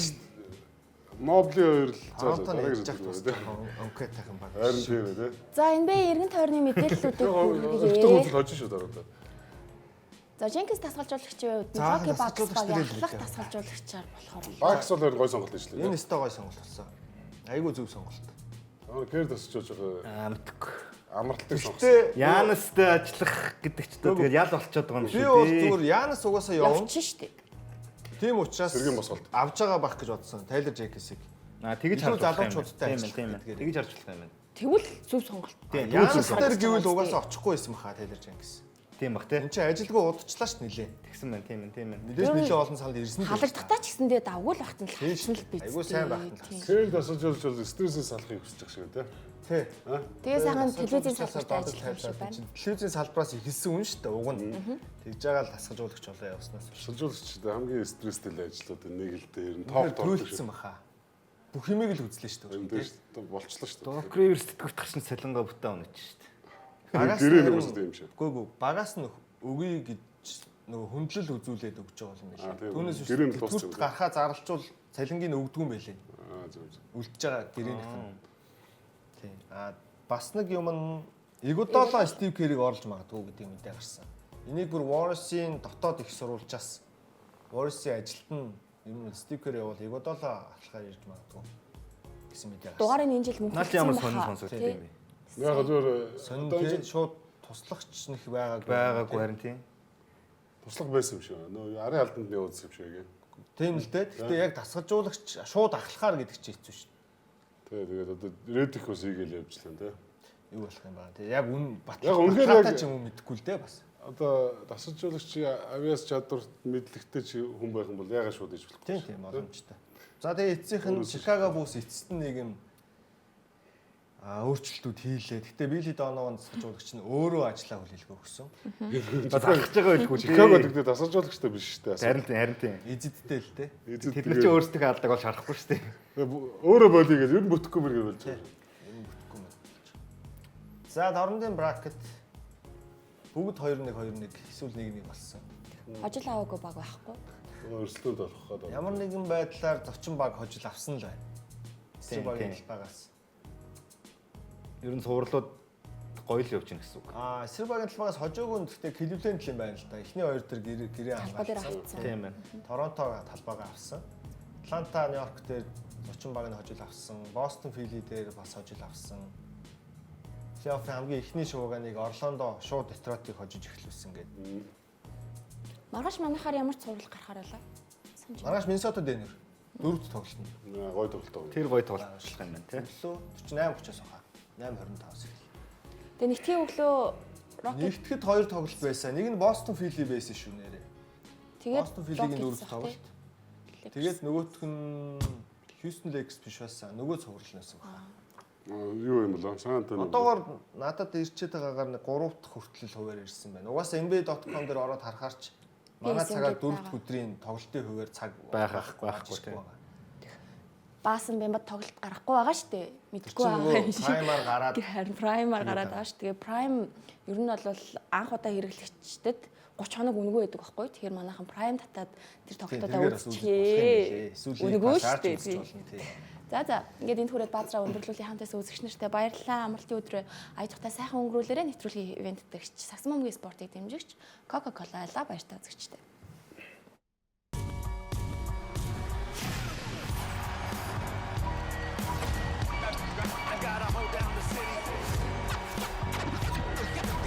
Мобли хоёр л за за Торонто нь дараагийн ээж явах зүйл тус тий. онкетайхан баг. Харин тийм ээ тий. За NBA эргэн тойрны мэдээллүүдийг Өртөг хүргэе. үзэл хожиж шүү дараа. За Jenkins дасгалжуулагчийн хувьд За, Milwaukee Bucks дасгалжуулагч багийн дээр л ахлах мэдээ. дасгалжуулагчаар болохоор Бакс бол хоёр гой сонголт шүү Энэ дээ. өстой гой сонголт болсон. Айгүй зөв сонголт. Аа кэр тасч байгаа Аа мэдгүй. амралтыг сонгосон. Гэтэ Янастай ажиллах гэдэг ч одоо тэгээд ял болчиход байгаа юм би шүү бол дээ. зүгээр Янас угаасаа явна. явчих штеп. Тийм учраас Сэргийн босголт. авж байгаа байх гэж бодсон. Тайлер Джекисийг. Аа тэгэж Илүү харж болох юм. залуучуудтай Тийм ажиллах ээ, тийм ээ. гэдгээр. Тэгэж харж болох юм байна. Тэгвэл зөв сонголт. Тийм. Янас дээр гэвэл угаасаа очихгүй байсан баха Тайлер Дженкис. Тийм бах тий. Энд чинь ажилгүй удчлаа ш нилээ. Тэгсэн байна, тийм ээ, тийм ээ. Мэдээж нилээ олон санал ирсэн л. Халагдахтаа ч гэсэндээ давгүй л багтан л Тийм халдсан л шүү. биз. Айгүй сайн байхад л Тийм. Кэр тасч бол стрессээс салахыг хүсэж байгаа шиг тий. Тий. Тэгээ сайхан телевизийн Дасгалжуулагчаас салбарт доотлол ажиллах юм шиг тавилаад байна. чинь Телевизийн салбараас эхэлсэн үн шүү дээ уг нь. Тэгж байгаа л дасгалжуулагч болоо явснаас. Дасгалжуулагч хамгийн стресстэй л ажлуудын нэг л дээр нь топ топ Төлөлдсөн баха. Бүх юмыг л үзлээ шүү Энэ дээ. дээр болчлоо шүү дээ. Doc Rivers тэтгэврт гарсан цалингаа бүтээ авна гэж шүү дээ. Багаас Гэрээ нь нэг үстэй юм шиг. Үгүй ээ, багаас нь өгье гэж нөгөө хөндлөл үзүүлээд өгч байгаа юм Аа, билээ. тийм. Түүнээс биш Гэрээ нь дууссан тэтгэврт юм. гарахаа зарлжуул цалингийн өгдөг юм байлээ. Аа зөв зөв. Үлдэж байгаа гэрээнийх нь. Тийм. Аа бас нэг юм нь Игудоло Стив Керриг орлож магадгүй гэдэг мэдээ гарсан. Энийг бүр Warriors-ийн дотоод их сурвалжаас Warriors-ийн ажилт нь ер нь Стив Керри явал Игудоло ахлахаар ирж магадгүй. гэсэн мэдээ гарсан. Дугаарын энэ жил мөнх Наад чи ямар сонин сонсогдсон юм бэ? Яг зөвөр Сонин одоо тий энэ шууд туслахч нэх байгаагүй. Байгаагүй харин тийм. туслах байсан юм шиг. Нөө арын алданд нь явуулсан юм шиг гээ. Тийм л дээ. Гэхдээ яг дасгалжуулагч шууд ахлахаар гэдэг чинь хэцүү шүү дээ. Тэ тэгээд одоо Редик бас ийгээл явжлаа тэ. Юу болох юм ба. Тий яг үн батлах. Яг үнэхээр яг- баталгаатай ч юм уу мэдэхгүй л дээ бас. Одоо дасгалжуулагч авиас чадварт мэдлэгтэй ч хүн байх юм бол яагаад шууд иж болохгүй. Тийм тийм боломжтой. За тэгээ эцсийнх нь Chicago Bulls эцэст нь нэг юм өөрчлөлтүүд хийлээ. Гэхдээ Билли Донован дасгалжуулагч нь өөрөө ажиллаа хүлээлгээ өгсөн. Бас ахж байгаа байлгүй. Чикаго гэдэг дасгалжуулагчтай биш шүү дээ. Харин тийм харин тийм. Эзэдтэй л дээ. Эзэд Тэд нар чи өөрсдийнхөө алдааг бол шарахгүй шүү дээ. өөрөө болиё гэж ер нь бүтэхгүй мэр гэж болж байгаа. Юм бүтэхгүй юм болж. За дорнодын бракет бүгд 2-1 2-1 эсвэл 1-1 болсон. Хожил аваагүй баг байхгүй. Өрсөлдөөнд болох гэдэг. Ямар нэгэн байдлаар зочин баг хожил авсан л байна. Эсрэг Тийм, багийн тийм. талбайгаас. Ер нь цувралууд гоё л явж гин гэсэн үг. Эсрэг багийн талбайгаас хожоогүй нь гэхдээ Кливленд л юм байна л да. Эхний хоёр дээр гэрээ Талбай дээр хамгаалсан. алдсан. Тийм байна. Торонто талбайгаа авсан. Атланта, Нью-Йорк дээр зочин баг нь хожил авсан. Бостон, Фили дээр бас хожил авсан. Плей-оффын хамгийн эхний шууганыг Орландо шууд Детройтыг хожиж эхлүүлсэн гэдэг. Маргааш манайхаар ямар цуврал гарахаар байлаа? Санаж байна. Маргааш Миннесота Денвер дөрөвт тоглолтно. Гой тоглолт байгаа. Тэр гоё тоглолт юм байна тий. Өглөө 48:30-аас хаа. 8:25-аас эхэлнэ. Тэгээ нэгтгийн өглөө Rocket Нэгтгэд хоёр тоглолт байсан. Нэг нь Бостон Фили байсан шүү нэрээ. тэгээд Бостон Филигийн Rockets дөрөвт ах, тоглолт. тий. Тэгээд нөгөөх нь Хьюстон Lakers биш байсан. Нөгөө цуврал нь байсан байна. Юу юм болоо? Сан Антонио. Одоогоор надад ирчээд байгаагаар нэг 3 дахь хүртэл хуваар ирсэн байна. Угаасаа NBA.com дээр ороод харахаар ч манай Yes, цагаар ингээд 4 дахь байгаа. өдрийн тоглолтын хуваар цаг Байхгүй, байхгүй тий. байгаа. Баасан бямбад тоглолт гарахгүй байгаа шүү дээ. Мэдхгүй Тэр чинь байгаа нөгөө юм шиг. Prime-аар гараад Харин Prime-аар гараад Тэгээд байгаа шүү. Тэгээ Prime ер нь бол анх удаа хэрэглэгчдэд 30 хоног үнэгүй байдаг байхгүй. Тэгэхээр манайхан Prime татаад тэр Тийм, тоглолтуудаа тэргээр бас үзэж болох юм үзчихээ. билээ. Эсвэл Үнэгүй шаарч шүү дээ. үзэж болно тий. За ингээд энэ түрээд баазраа өндөрлүүлийн хамтаас үзэгч нартай баярлалаа. Амралтын өдрөө ая тухтай сайхан өнгөрүүлээрэ нэвтрүүлгийн ивент дэгч сагсан бөмбөгийн спортыг дэмжигч Coca-Cola айлаа баяртай үзэгчтэй. I gotta hold down the city.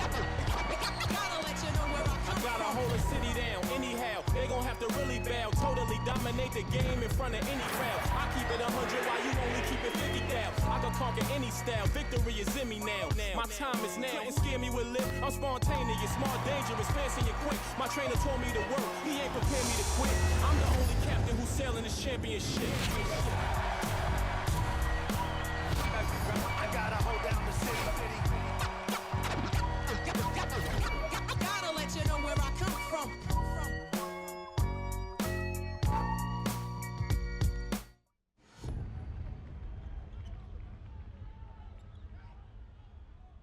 Gotta let you know where I I come gotta from. hold the city down anyhow. They gon' have to really bow. Totally dominate the game in front of any crowd. I keep it 100 while you only keep it 50 thou. I can conquer any style. Victory is in me now. My time is now. Couldn't scare me with lip. I'm spontaneous, smart, dangerous, fancy and quick. My trainer told me to work. He ain't prepared me to quit. I'm the only captain who's sailing this championship.